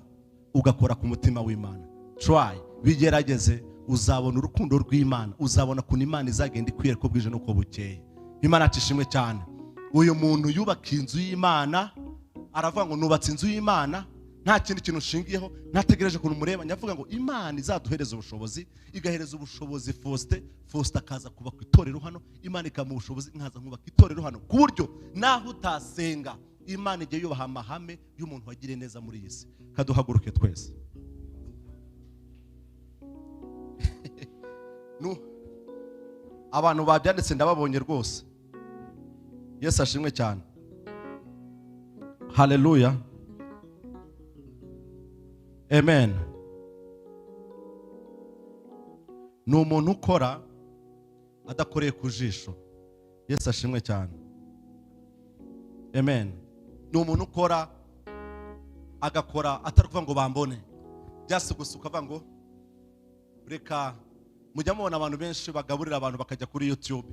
ugakora ku mutima w'Imana. Try, bigerageze, uzabona urukundo rw'Imana, uzabona ukuntu Imana izagenda ikwiyereka uko bwije n'uko bukeye. Imana yacu ishimwe cyane. Uyu muntu yubaka inzu y'Imana, aravuga ngo nubatse inzu y'Imana, nta kindi kintu nshingiyeho, ntategereje ukuntu mureba. Nyavuga ngo Imana izaduhereza ubushobozi, igahereza ubushobozi Faustin, Faustin akaza kubaka itorero hano, Imana ikamuha ubushobozi nkaza nkubaka itorero hano, ku buryo naho utasenga Imana ijya yubaha amahame y'umuntu wagiriye neza muri iyi si. Kaduhaguruke twese. Abantu babyanditse ndababonye rwose. Yesu ashimwe cyane. Haleluya. Amen. Ni umuntu ukora adakoreye ku jisho. Yesu ashimwe cyane. Amen. Ni umuntu ukora agakora atari kuvuga ngo bambone, byase gusa ukavuga ngo reka. Mujya mubona abantu benshi bagaburira abantu bakajya kuri YouTube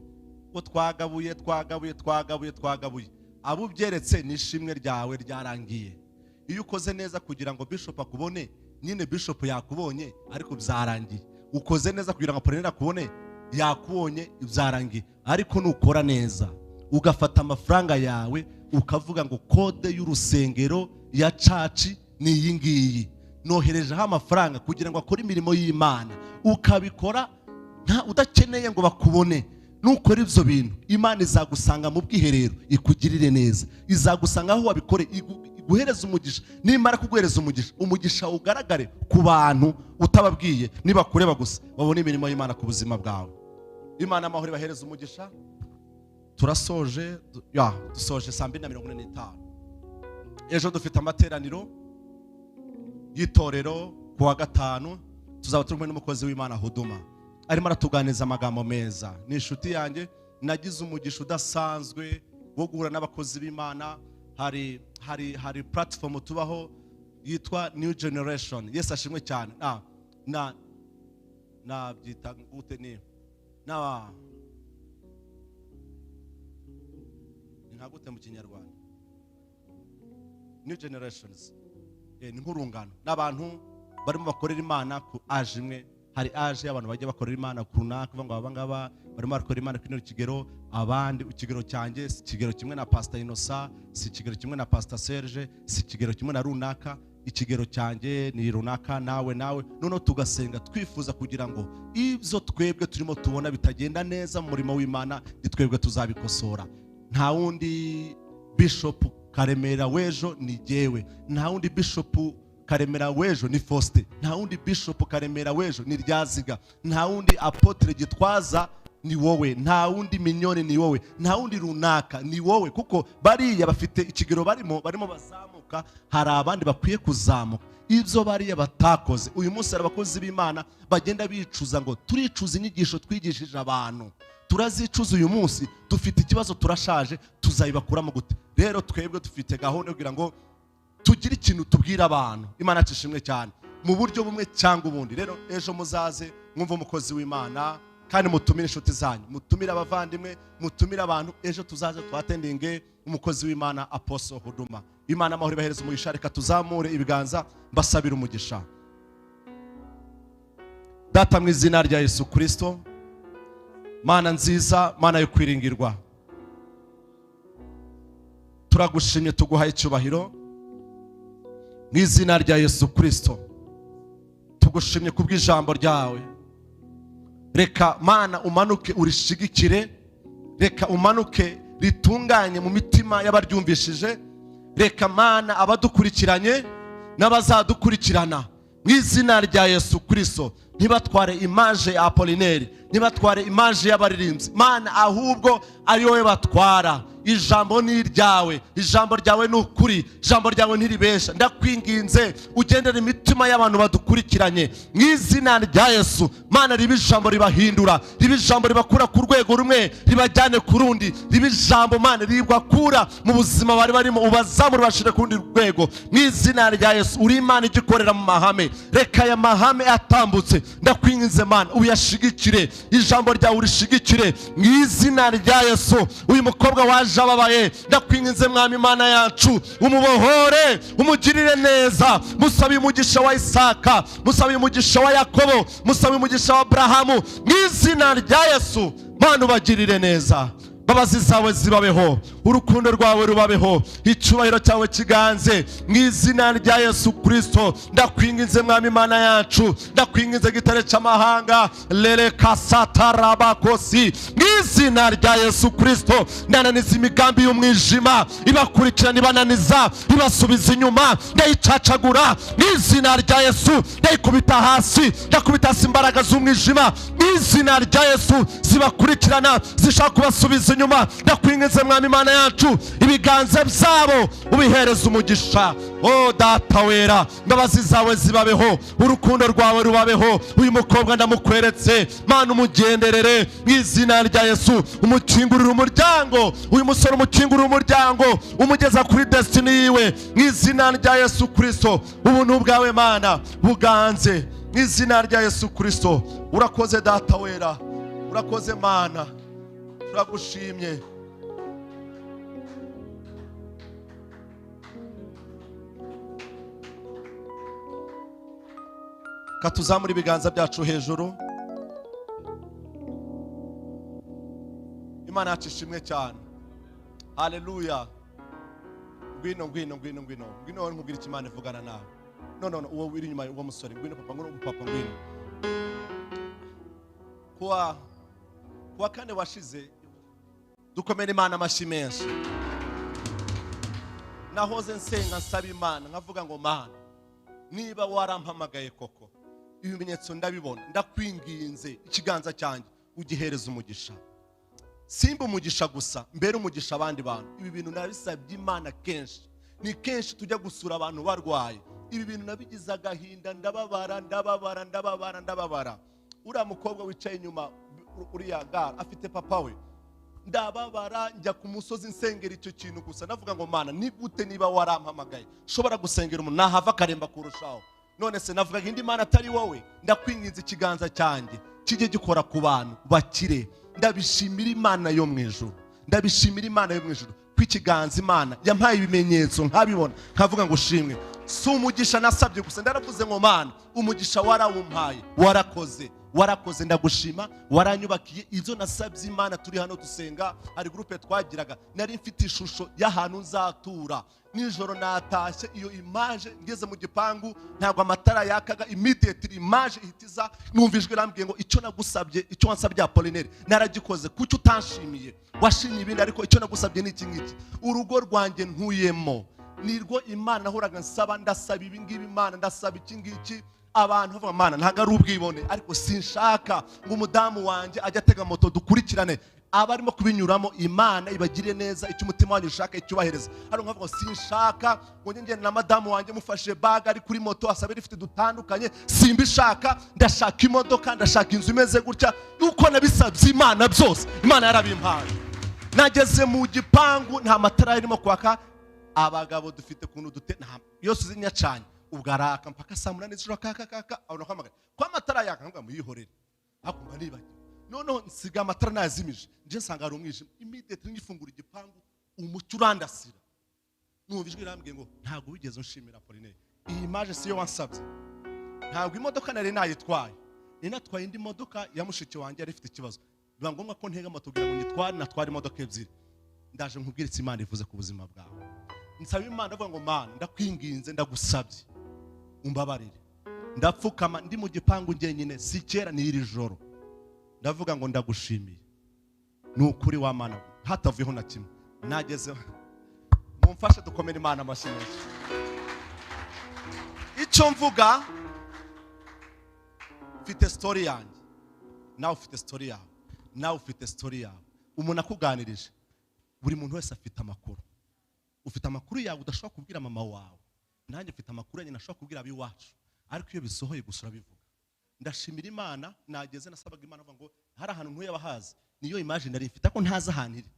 ngo twagabuye, twagabuye, twagabuye, twagabuye. Abo ubyeretse ni ishimwe ryawe ryarangiye. Iyo ukoze neza kugira ngo bishop akubone, nyine bishop yakubonye ariko byarangiye. Ukoze neza kugira ngo Apollinaire akubone, yakubonye, byarangiye. Ariko nukora neza ugafata amafaranga yawe ukavuga ngo kode y'urusengero ya church ni iyi ngiyi, noherejeho amafaranga kugira ngo akore imirimo y'Imana, ukabikora nta udakeneye ngo bakubone. Nukora ibyo bintu Imana izagusanga mu bwiherero ikugirire neza, izagusanga aho wabikore iguhereza umugisha. Nimara kuguhereza umugisha, umugisha ugaragare ku bantu utababwiye, nibakureba gusa babone imirimo y'Imana ku buzima bwawe. Imana amahoro ibahereza umugisha. Turasoje, ya dusoje 2:45. Ejo dufite amateraniro y'itorero ku wa gatanu, tuzaba turi kumwe n'umukozi w'Imana Huduma, arimo aratuganiriza amagambo meza. Ni inshuti yanjye, nagize umugisha udasanzwe wo guhura n'abakozi b'Imana. Hari platform tubaho yitwa New Generation. Yesu ashimwe cyane. Na na byita gute ni na nka gute mu Kinyarwanda? New Generations. Ni nk'urungano n'abantu barimo bakorera Imana ku age imwe. Hari age y'abantu bajya bakorera Imana ku runaka, bavuga ngo aba ngaba barimo bakorera Imana kuri kigero, abandi ikigero cyanjye si ikigero kimwe na Pastor Innocent, si ikigero kimwe na Pastor Serge, si ikigero kimwe na runaka, ikigero cyanjye ni runaka, nawe nawe. Noneho tugasenga twifuza kugira ngo ibyo twebwe turimo tubona bitagenda neza mu murimo w'Imana, ni twebwe tuzabikosora. Nta wundi Bishop Karemera w'ejo ni jyewe, nta wundi Bishop Karemera w'ejo ni Faustin, nta wundi Bishop Karemera w'ejo ni Ryaziga, nta wundi Apotre Gitwaza ni wowe, nta wundi Mignone ni wowe, nta wundi runaka ni wowe. Kuko bariya bafite ikigero barimo bazamuka, hari abandi bakwiye kuzamuka. Ibyo bariya batakoze uyu munsi, hari abakozi b'Imana bagenda bicuza ngo turicuza inyigisho twigishije abantu, turazicuza uyu munsi, dufite ikibazo, turashaje, tuzayibakuramo gute? Rero twebwe dufite gahunda kugira ngo tugire ikintu tubwira abantu. Imana ishimwe cyane mu buryo bumwe cyangwa ubundi. Rero ejo muzaze mwumve umukozi w'Imana, kandi mutumire inshuti zanyu, mutumire abavandimwe, mutumire abantu. Ejo tuzaze twatendinge umukozi w'Imana Apostle Huduma. Imana amahoro ibahereza umugisha. Reka tuzamure ibiganza mbasabira umugisha. Data mu izina rya Yesu Kristo, Mana nziza, Mana yo kwiringirwa, Turagushimye, tuguhaye icyubahiro mu izina rya Yesu Kristo. Tugushimye kubw'ijambo ryawe. Reka Mana umanuke urishigikire, reka umanuke ritunganye mu mitima y'abaryumvishije. Reka Mana abadukurikiranye n'abazadukurikirana mu izina rya Yesu Kristo ntibatware image ya Apollinaire, ntibatware image y'abaririmbyi Mana, ahubwo ari wowe batwara. Ijambo ni iryawe, ijambo ryawe ni ukuri, ijambo ryawe ntiribesha. Ndakwinginze ugendere imitima y'abantu badukurikiranye mu izina rya Yesu. Mana, ribe ijambo ribahindura, ribe ijambo ribakura ku rwego rumwe ribajyane ku rundi, ribe ijambo Mana ribakura mu buzima bari barimo ubazamure bashire ku rundi rwego mu izina rya Yesu. Uri Imana igikorera mu mahame, reka aya mahame atambutse. Ndakwinginze Mana uyashigikire, ijambo ryawe urishigikire mu izina rya Yesu. Uyu mukobwa waje ababaye, ndakwinginze Mwami Imana yacu umubohore, umugirire neza. Musabe umugisha wa Isaka, musabe umugisha wa Yakobo, musabe umugisha wa Abrahamu mu izina rya Yesu. Mana ubagirire neza, mbabazi zawe zibabeho, urukundo rwawe rubabeho, icyubahiro cyawe kiganze mu izina rya Yesu Kristo. Ndakwinginze Mwami Imana yacu, ndakwinginze gitare cy'amahanga lereka satarabakosi mu izina rya Yesu Kristo. Ndananiza imigambi y'umwijima ibakurikirana, ibananiza, ibasubiza inyuma, ndayicacagura mu izina rya Yesu. Ndayikubita hasi, ndakubita hasi imbaraga z'umwijima mu izina rya Yesu zibakurikirana, zishaka kubasubiza inyuma. Ndakwinginze Mwami Imana yacu, ibiganza byabo ubihereza umugisha. O Data wera, imbabazi zawe zibabeho, urukundo rwawe rubabeho. Uyu mukobwa ndamukweretse Mana, umugenderere mu izina rya Yesu, umukingurire umuryango. Uyu musore umukingurire umuryango, umugeza kuri destiny yiwe mu izina rya Yesu Kristo. Ubuntu bwawe Mana buganze mu izina rya Yesu Kristo. Urakoze Data wera, urakoze Mana, turagushimye. Katuzamura ibiganza byacu hejuru. Imana yacu ishimwe cyane. Haleluya. Ngwino ngwino ngwino ngwino ngwino, wowe nkubwira icyo Imana ivugana nawe. No no no, uwo uri inyuma, uwo musore, ngwino papa, ngwino papa, ngwino. Kuwa kane washize dukomere Imana amashyi menshi. Nahoze nsenga nsaba Imana nkavuga ngo Mana, niba warampamagaye koko ibimenyetso ndabibona, ndakwinginze ikiganza cyanjye ugihereza umugisha. Simba umugisha gusa, mbere umugisha abandi bantu. Ibi bintu nabisabye Imana kenshi, ni kenshi tujya gusura abantu barwaye. Ibi bintu nabigize agahinda, ndababara ndababara ndababara ndababara. Uriya mukobwa wicaye inyuma, uriya gara afite papa we, ndababara njya ku musozi nsengera icyo kintu gusa. Navuga ngo Mana, ni gute niba warampamagaye nshobora gusengera umuntu nahava akaremba kurushaho? None se navugaga indi Mana atari wowe? Ndakwinginze ikiganza cyanjye kijye gikora ku bantu bakire. Ndabishimira Imana yo mu ijuru, ndabishimira Imana yo mu ijuru ko ikiganza Imana yampaye ibimenyetso nkabibona, nkavuga ngo shimwe. Si umugisha nasabye gusa, ndaravuze ngo Mana, umugisha warawumpaye, warakoze, warakoze, ndagushima, waranyubakiye. Ibyo nasabye Imana turi hano dusenga, hari groupe twagiraga, nari mfite ishusho y'ahantu nzatura. Nijoro natashye iyo image, ngeze mu gipangu ntabwo amatara yakaga, immediately image ihitiza, numva ijwi rambwiye ngo icyo nagusabye, icyo wansabye Apollinaire naragikoze, kuki utanshimiye? Washimye ibindi ariko icyo nagusabye ni iki ngiki. Urugo rwanjye ntuyemo nirwo Imana nahoraga nsaba, ndasaba ibi ngibi Imana, ndasaba iki ngiki. Abantu bavuga Mana ntago ari ubwibone, ariko sinshaka ngo umudamu wanjye ajye atega moto dukurikirane abarimo kubinyuramo. Imana ibagire neza, icyo umutima wanyu ushaka icyubahiriza. Hano nkavuga sinshaka ngo njye na madamu wanjye mufashe bag ari kuri moto asabe rifite dutandukanye, simbishaka. Ndashaka imodoka, ndashaka inzu imeze gutya. Uko nabisabye Imana byose Imana yarabimpaye. Nageze mu gipangu nta matara yarimo kwaka, abagabo dufite kuntu dute yose uzinyacanye ubwo araka mpaka saa 8 z'ijoro kaka kaka, abona kwamagara kwa matara yaka, ngo muyihorere akumva nibagiwe. Noneho nsiga amatara nazimije, nje nsanga hari umwijima. Immediately ngifungura igipangu umucyo urandasira, numva ijwi rambwiye ngo ntabwo wigeze unshimira Apollinaire, iyi image siyo wansabye. Ntabwo imodoka nari nayitwaye, nari natwaye indi modoka ya mushiki wanjye yari ifite ikibazo, biba ngombwa ko ntega moto kugira ngo nyitware, natware imodoka ebyiri. Ndaje nkubwire icyo Imana ivuze ku buzima bwawe. Nsaba Imana, ndavuga ngo Mana ndakwinginze, ndagusabye umbabarire. Ndapfukama ndi mu gipangu njyenyine, si kera ni iri joro, ndavuga ngo ndagushimiye ni ukuri wa Mana, hatavuyeho na kimwe. Nageze mumfashe dukomere Imana amashyi menshi. Icyo mvuga, mfite story yanjye, nawe ufite story yawe, nawe ufite story yawe. Umuntu akuganirije, buri muntu wese afite amakuru. Ufite amakuru yawe udashobora kubwira mama wawe, nanjye mfite amakuru yanjye ntashobora kubwira ab'iwacu, ariko iyo bisohoye gusa urabivuga. Ndashimira Imana, nageze nasabaga Imana avuga ngo hari ahantu ntuye abahazi, niyo image nari mfite ariko ntazi ahantu iri,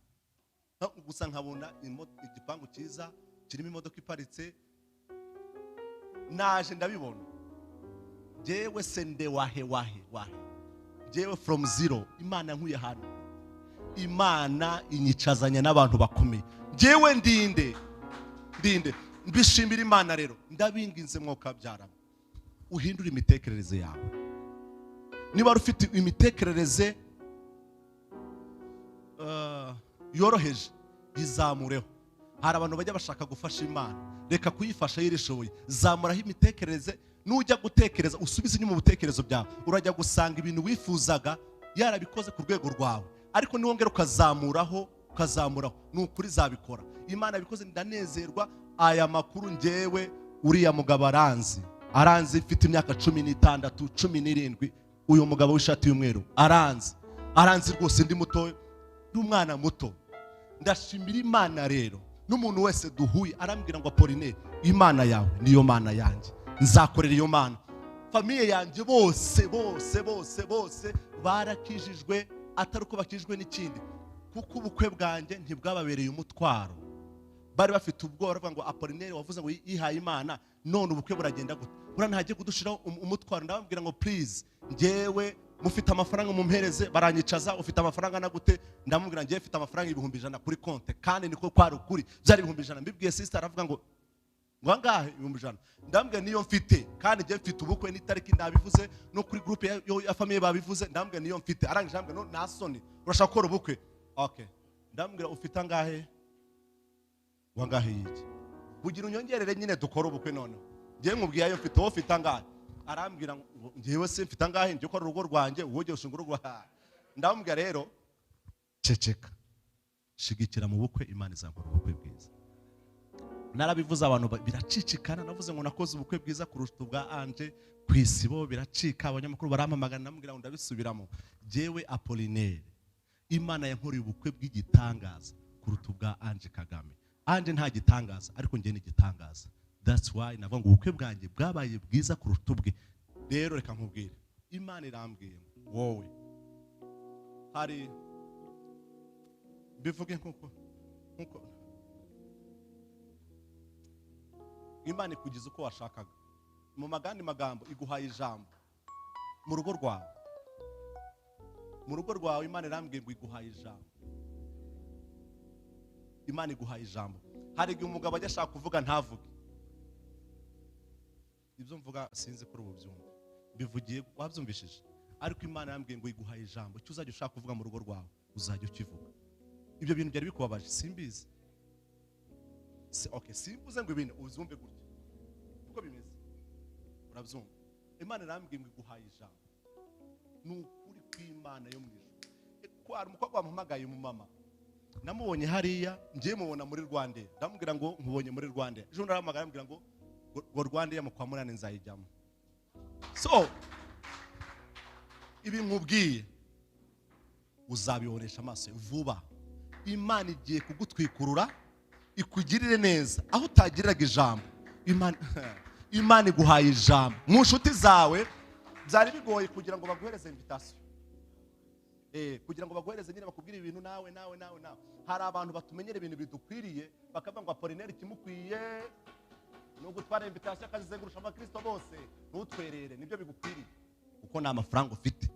gusa nkabona igipangu cyiza kirimo imodoka iparitse. Naje ndabibona jewe sende wahe wahe wahe, jewe from zero Imana nkuye hano, Imana inyicazanya n'abantu bakomeye. Jewe ndinde ndinde, mbishimira Imana. Rero ndabinginze mwoka byarama, uhindure imitekerereze yawe. Niba ufite imitekerereze yoroheje, yizamureho. Hari abantu bajya bashaka gufasha Imana, reka kuyifasha yirishoboye. Zamuraho imitekerereze. Nujya gutekereza usubize inyuma ubutekerezo byawe, urajya gusanga ibintu wifuzaga yarabikoze ku rwego rwawe, ariko niwongera ukazamuraho ukazamuraho, ni ukuri zabikora. Imana yabikoze, ndanezerwa. Aya makuru ngewe uriya mugabo aranzi, aranzi mfite imyaka 16 17, uyu mugabo w'ishati y'umweru aranzi, aranzi rwose, ndi muto, ndi umwana muto. Ndashimira Imana rero, n'umuntu wese duhuye arambwira ngo Apolline, Imana yawe niyo Mana yanjye, nzakorera iyo Mana. Famille yanjye bose bose bose bose barakijijwe, atari uko bakijijwe n'ikindi, kuko ubukwe bwanjye ntibwababereye umutwaro. Bari bafite ubwoba bavuga ngo Apolline wavuze ngo yihaye Imana, none ubukwe buragenda gute? Buriya ntagiye kudushiraho umutwaro. Ndababwira ngo please, njyewe mufite amafaranga mumpereze. Baranyicaza, ufite amafaranga na gute? Ndamubwira njyewe mfite amafaranga 100,000 kuri konte, kandi niko kwari ukuri, byari 100,000. Mbibwiye sister aravuga ngo angahe? 100,000. Ndamubwira niyo mfite, kandi njye mfite ubukwe n'itariki ndabivuze, no kuri groupe ya famille babivuze. Ndamubwira niyo mfite. Arangije arambwira no nta soni, urashaka gukora ubukwe? Okay. Ndamubwira ufite angahe? Wangahe yiki? Bugira unyongerere nyine dukora ubukwe. None njye nkubwiye ayo mfite, wowe ufite angahe? Arambwira ngo njyewe se mfite angahe? Njye ukora urugo rwanjye, wowe ugiye ushinga urugo rwawe. Ndamubwira rero ceceka, shigikira mu bukwe, Imana izakora ubukwe bwiza. Narabivuze abantu biracicikana, navuze ngo nakoze ubukwe bwiza kurusha ubwa Anje ku isibo, biracika, abanyamakuru barampamagana, ndamubwira ngo ndabisubiramo. Jewe Apolline, Imana yankoreye ubukwe bw'igitangaza kuruta ubwa Anje Kagame. Anje nta gitangaza, ariko njye ni igitangaza. That's why navuga ngo ubukwe bwanjye bwabaye bwiza kuruta ubwe. Rero reka nkubwire, Imana irambwiye wowe, hari bivuge nkuko Imana ikugize uko washakaga. Mu magandi magambo iguhaye ijambo mu rugo rwawe. Mu rugo rwawe Imana irambwiye ngo iguhaye ijambo. Imana iguhaye ijambo. Hari igihe umugabo ajya ashaka kuvuga ntavuge. Ibyo mvuga sinzi kuri ubu byumva, bivugiye wabyumvishije, ariko Imana irambwiye ngo iguhaye ijambo. Icyo uzajya ushaka kuvuga mu rugo rwawe uzajya ukivuga. Ibyo bintu byari bikubabaje simbizi. Okay, simbuze ngo ibintu uzumve gutya uko bimeze, urabyumva. Imana irambwiye ngo iguhaye ijambo. Ni ukuri kw'Imana yo mu ijuru. Ko hari umukobwa wampamagaye, umumama namubonye hariya, ngiye mubona muri Rwanda, ndamubwira ngo nkubonye muri Rwanda. Ejo narahamagara ndamubwira ngo Rwanda mu kwa munani nzayijyamo. So ibi nkubwiye uzabibonesha amaso vuba. Imana igiye kugutwikurura ikugirire neza aho utagiriraga ijambo. Imana iguhaye ijambo. Mu nshuti zawe byari bigoye kugira ngo baguhereze invitation, kugira ngo baguhereze nyine bakubwire ibintu nawe nawe nawe nawe. Hari abantu batumenyera ibintu bidukwiriye, bakavuga ngo Apolline kimukwiye no gutwara invitation akazizengurusha abakristo bose, ntutwerere, nibyo bigukwiriye kuko nta mafaranga ufite.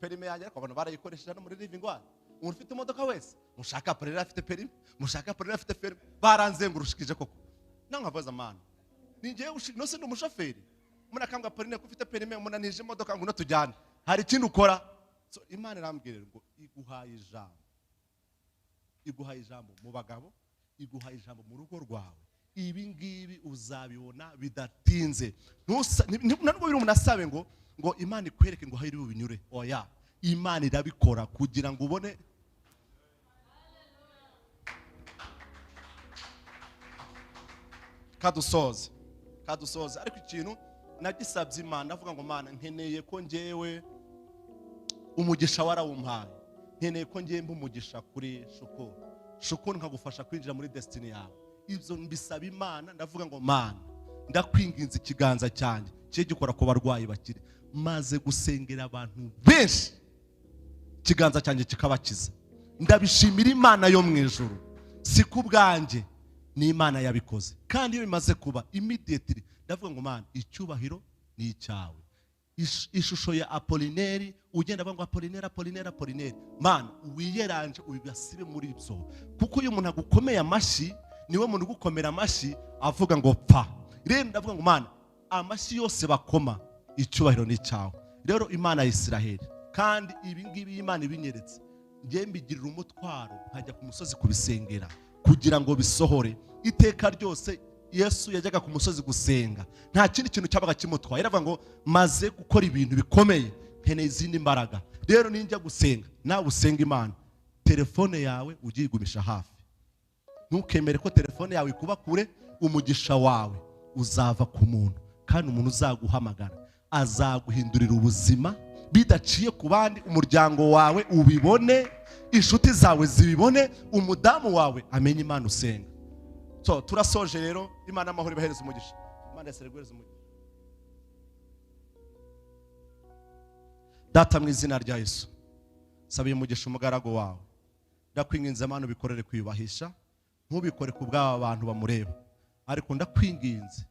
Perime yanjye ariko abantu barayikoresheje no muri Living Word. Umuntu ufite imodoka wese mushaka Apolline afite perime, mushaka Apolline afite perime, baranzengurushikije koko. Nankabaza amana, ni ngiye no se ndi umushoferi, umuntu akambwa Apolline ko ufite perime, umunanije imodoka ngo tujyane, hari ikindi ukora. So Imana irambwira ngo iguhaye ijambo, iguhaye ijambo mu bagabo, iguha ijambo mu rugo rwawe. Ibi ngibi uzabibona bidatinze. Nubwo biri umuntu asabe ngo Imana ikwereke ngo hayiri bubinyure, oya, Imana irabikora kugira ngo ubone. Kadusoze. Ariko ikintu nagisabye Imana, avuga ngo Mana nkeneye ko ngewe umugisha warawumpaye, nkeneye ko ngewe mba umugisha kuri Shukuru nkagufasha kwinjira muri destiny yawe. Ibyo mbisaba Imana, ndavuga ngo Mana ndakwinginze ikiganza cyanjye cye gikora ku barwayi bakire. Maze gusengera abantu benshi ikiganza cyanjye kikabakiza. Ndabishimira Imana yo mu ijuru, si ku bwanjye, ni Imana yabikoze. Kandi iyo bimaze kuba immediately ndavuga ngo Mana icyubahiro ni icyawe. Ishusho ya Apolineri ugenda avuga ngo Apolineri, Mana wiyeranje ubibasibe muri ibyo, kuko iyo umuntu agukomeye amashyi niwe muntu ugukomera amashyi avuga ngo pfa. Rero ndavuga ngo Mana amashyi yose bakoma icyubahiro ni icyawe. Rero Imana ya Isiraheli, kandi ibi ngibi Imana ibinyeretse, ngiye mbigirira umutwaro nkajya ku musozi kubisengera kugira ngo bisohore. Iteka ryose Yesu yajyaga ku musozi gusenga, nta kindi kintu cyabaga kimutwaye. Yaravuga ngo maze gukora ibintu bikomeye, nkeneye izindi mbaraga. Rero ninjya gusenga, nawe usenga Imana, telefone yawe ugiyigumisha hafi. Ntukemere ko telefone yawe ikuba kure. Umugisha wawe uzava ku muntu, kandi umuntu uzaguhamagara azaguhindurira ubuzima bidaciye ku bandi. Umuryango wawe ubibone, inshuti zawe zibibone, umudamu wawe amenye Imana usenga. So turasoje rero. Imana amahoro ibahereza umugisha. Imana yasereguhereza umugisha. Data mu izina rya Yesu, sabiye umugisha umugaragu wawe. Ndakwinginze Mana ubikorere kwiyubahisha, ntubikore ku bw'aba bantu bamureba, ariko ndakwinginze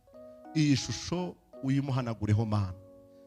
iyi shusho uyimuhanagureho Mana.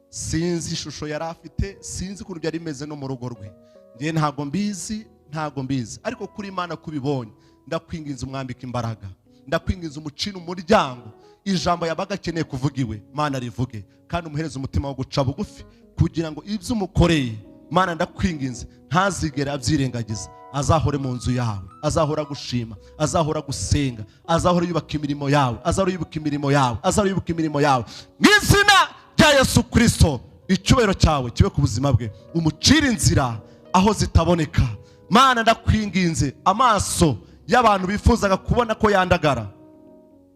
Sinzi ishusho yari afite, sinzi ukuntu byari bimeze no mu rugo rwe, ngiye ntago mbizi, ariko kuri Imana kubibonye ndakwinginze umwambike imbaraga, ndakwinginze umucina umuryango. Ijambo yabaga akeneye kuvuga iwe, Mana rivuge, kandi umuhereze umutima wo guca bugufi kugira ngo ibyo umukoreye Mana ndakwinginze ntazigere abyirengagiza. Azahore mu nzu yawe, azahora gushima, azahora gusenga, azahora yubaka imirimo yawe, azahora yubuka imirimo yawe, azahora yubuka imirimo yawe. Mu izina rya Yesu Kristo, icyubahiro cyawe kibe ku buzima bwe, umucire inzira aho zitaboneka. Mana ndakwinginze amaso y'abantu bifuzaga kubona ko yandagara,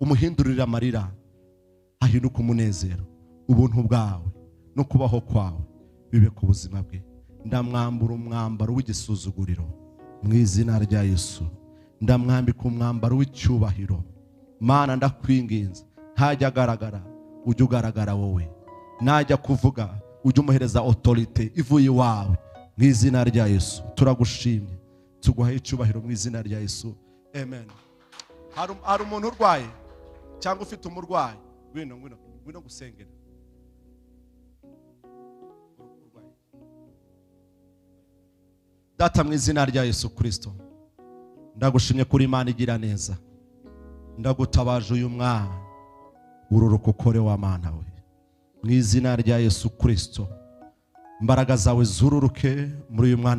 umuhindurira amarira ahinduka umunezero. Ubuntu bwawe no kubaho kwawe bibe ku buzima bwe. Ndamwambura umwambaro w'igisuzuguriro mu izina rya Yesu, ndamwambika umwambaro w'icyubahiro. Mana ndakwinginze ntajya agaragara, ujye ugaragara wowe. Najya kuvuga ujye umuhereza autorité ivuye iwawe mu izina rya Yesu. Turagushimye, tuguhaye icyubahiro mu izina rya Yesu, amen. Hari umuntu urwaye cyangwa ufite umurwayi, ngwino gusengera. Data mu izina rya Yesu Kristo, ndagushimye kuri Imana igira neza. Ndagutabaje uyu mwana ururuka ukore wa Mana we mu izina rya Yesu Kristo. Imbaraga zawe zururuke muri uyu mwana.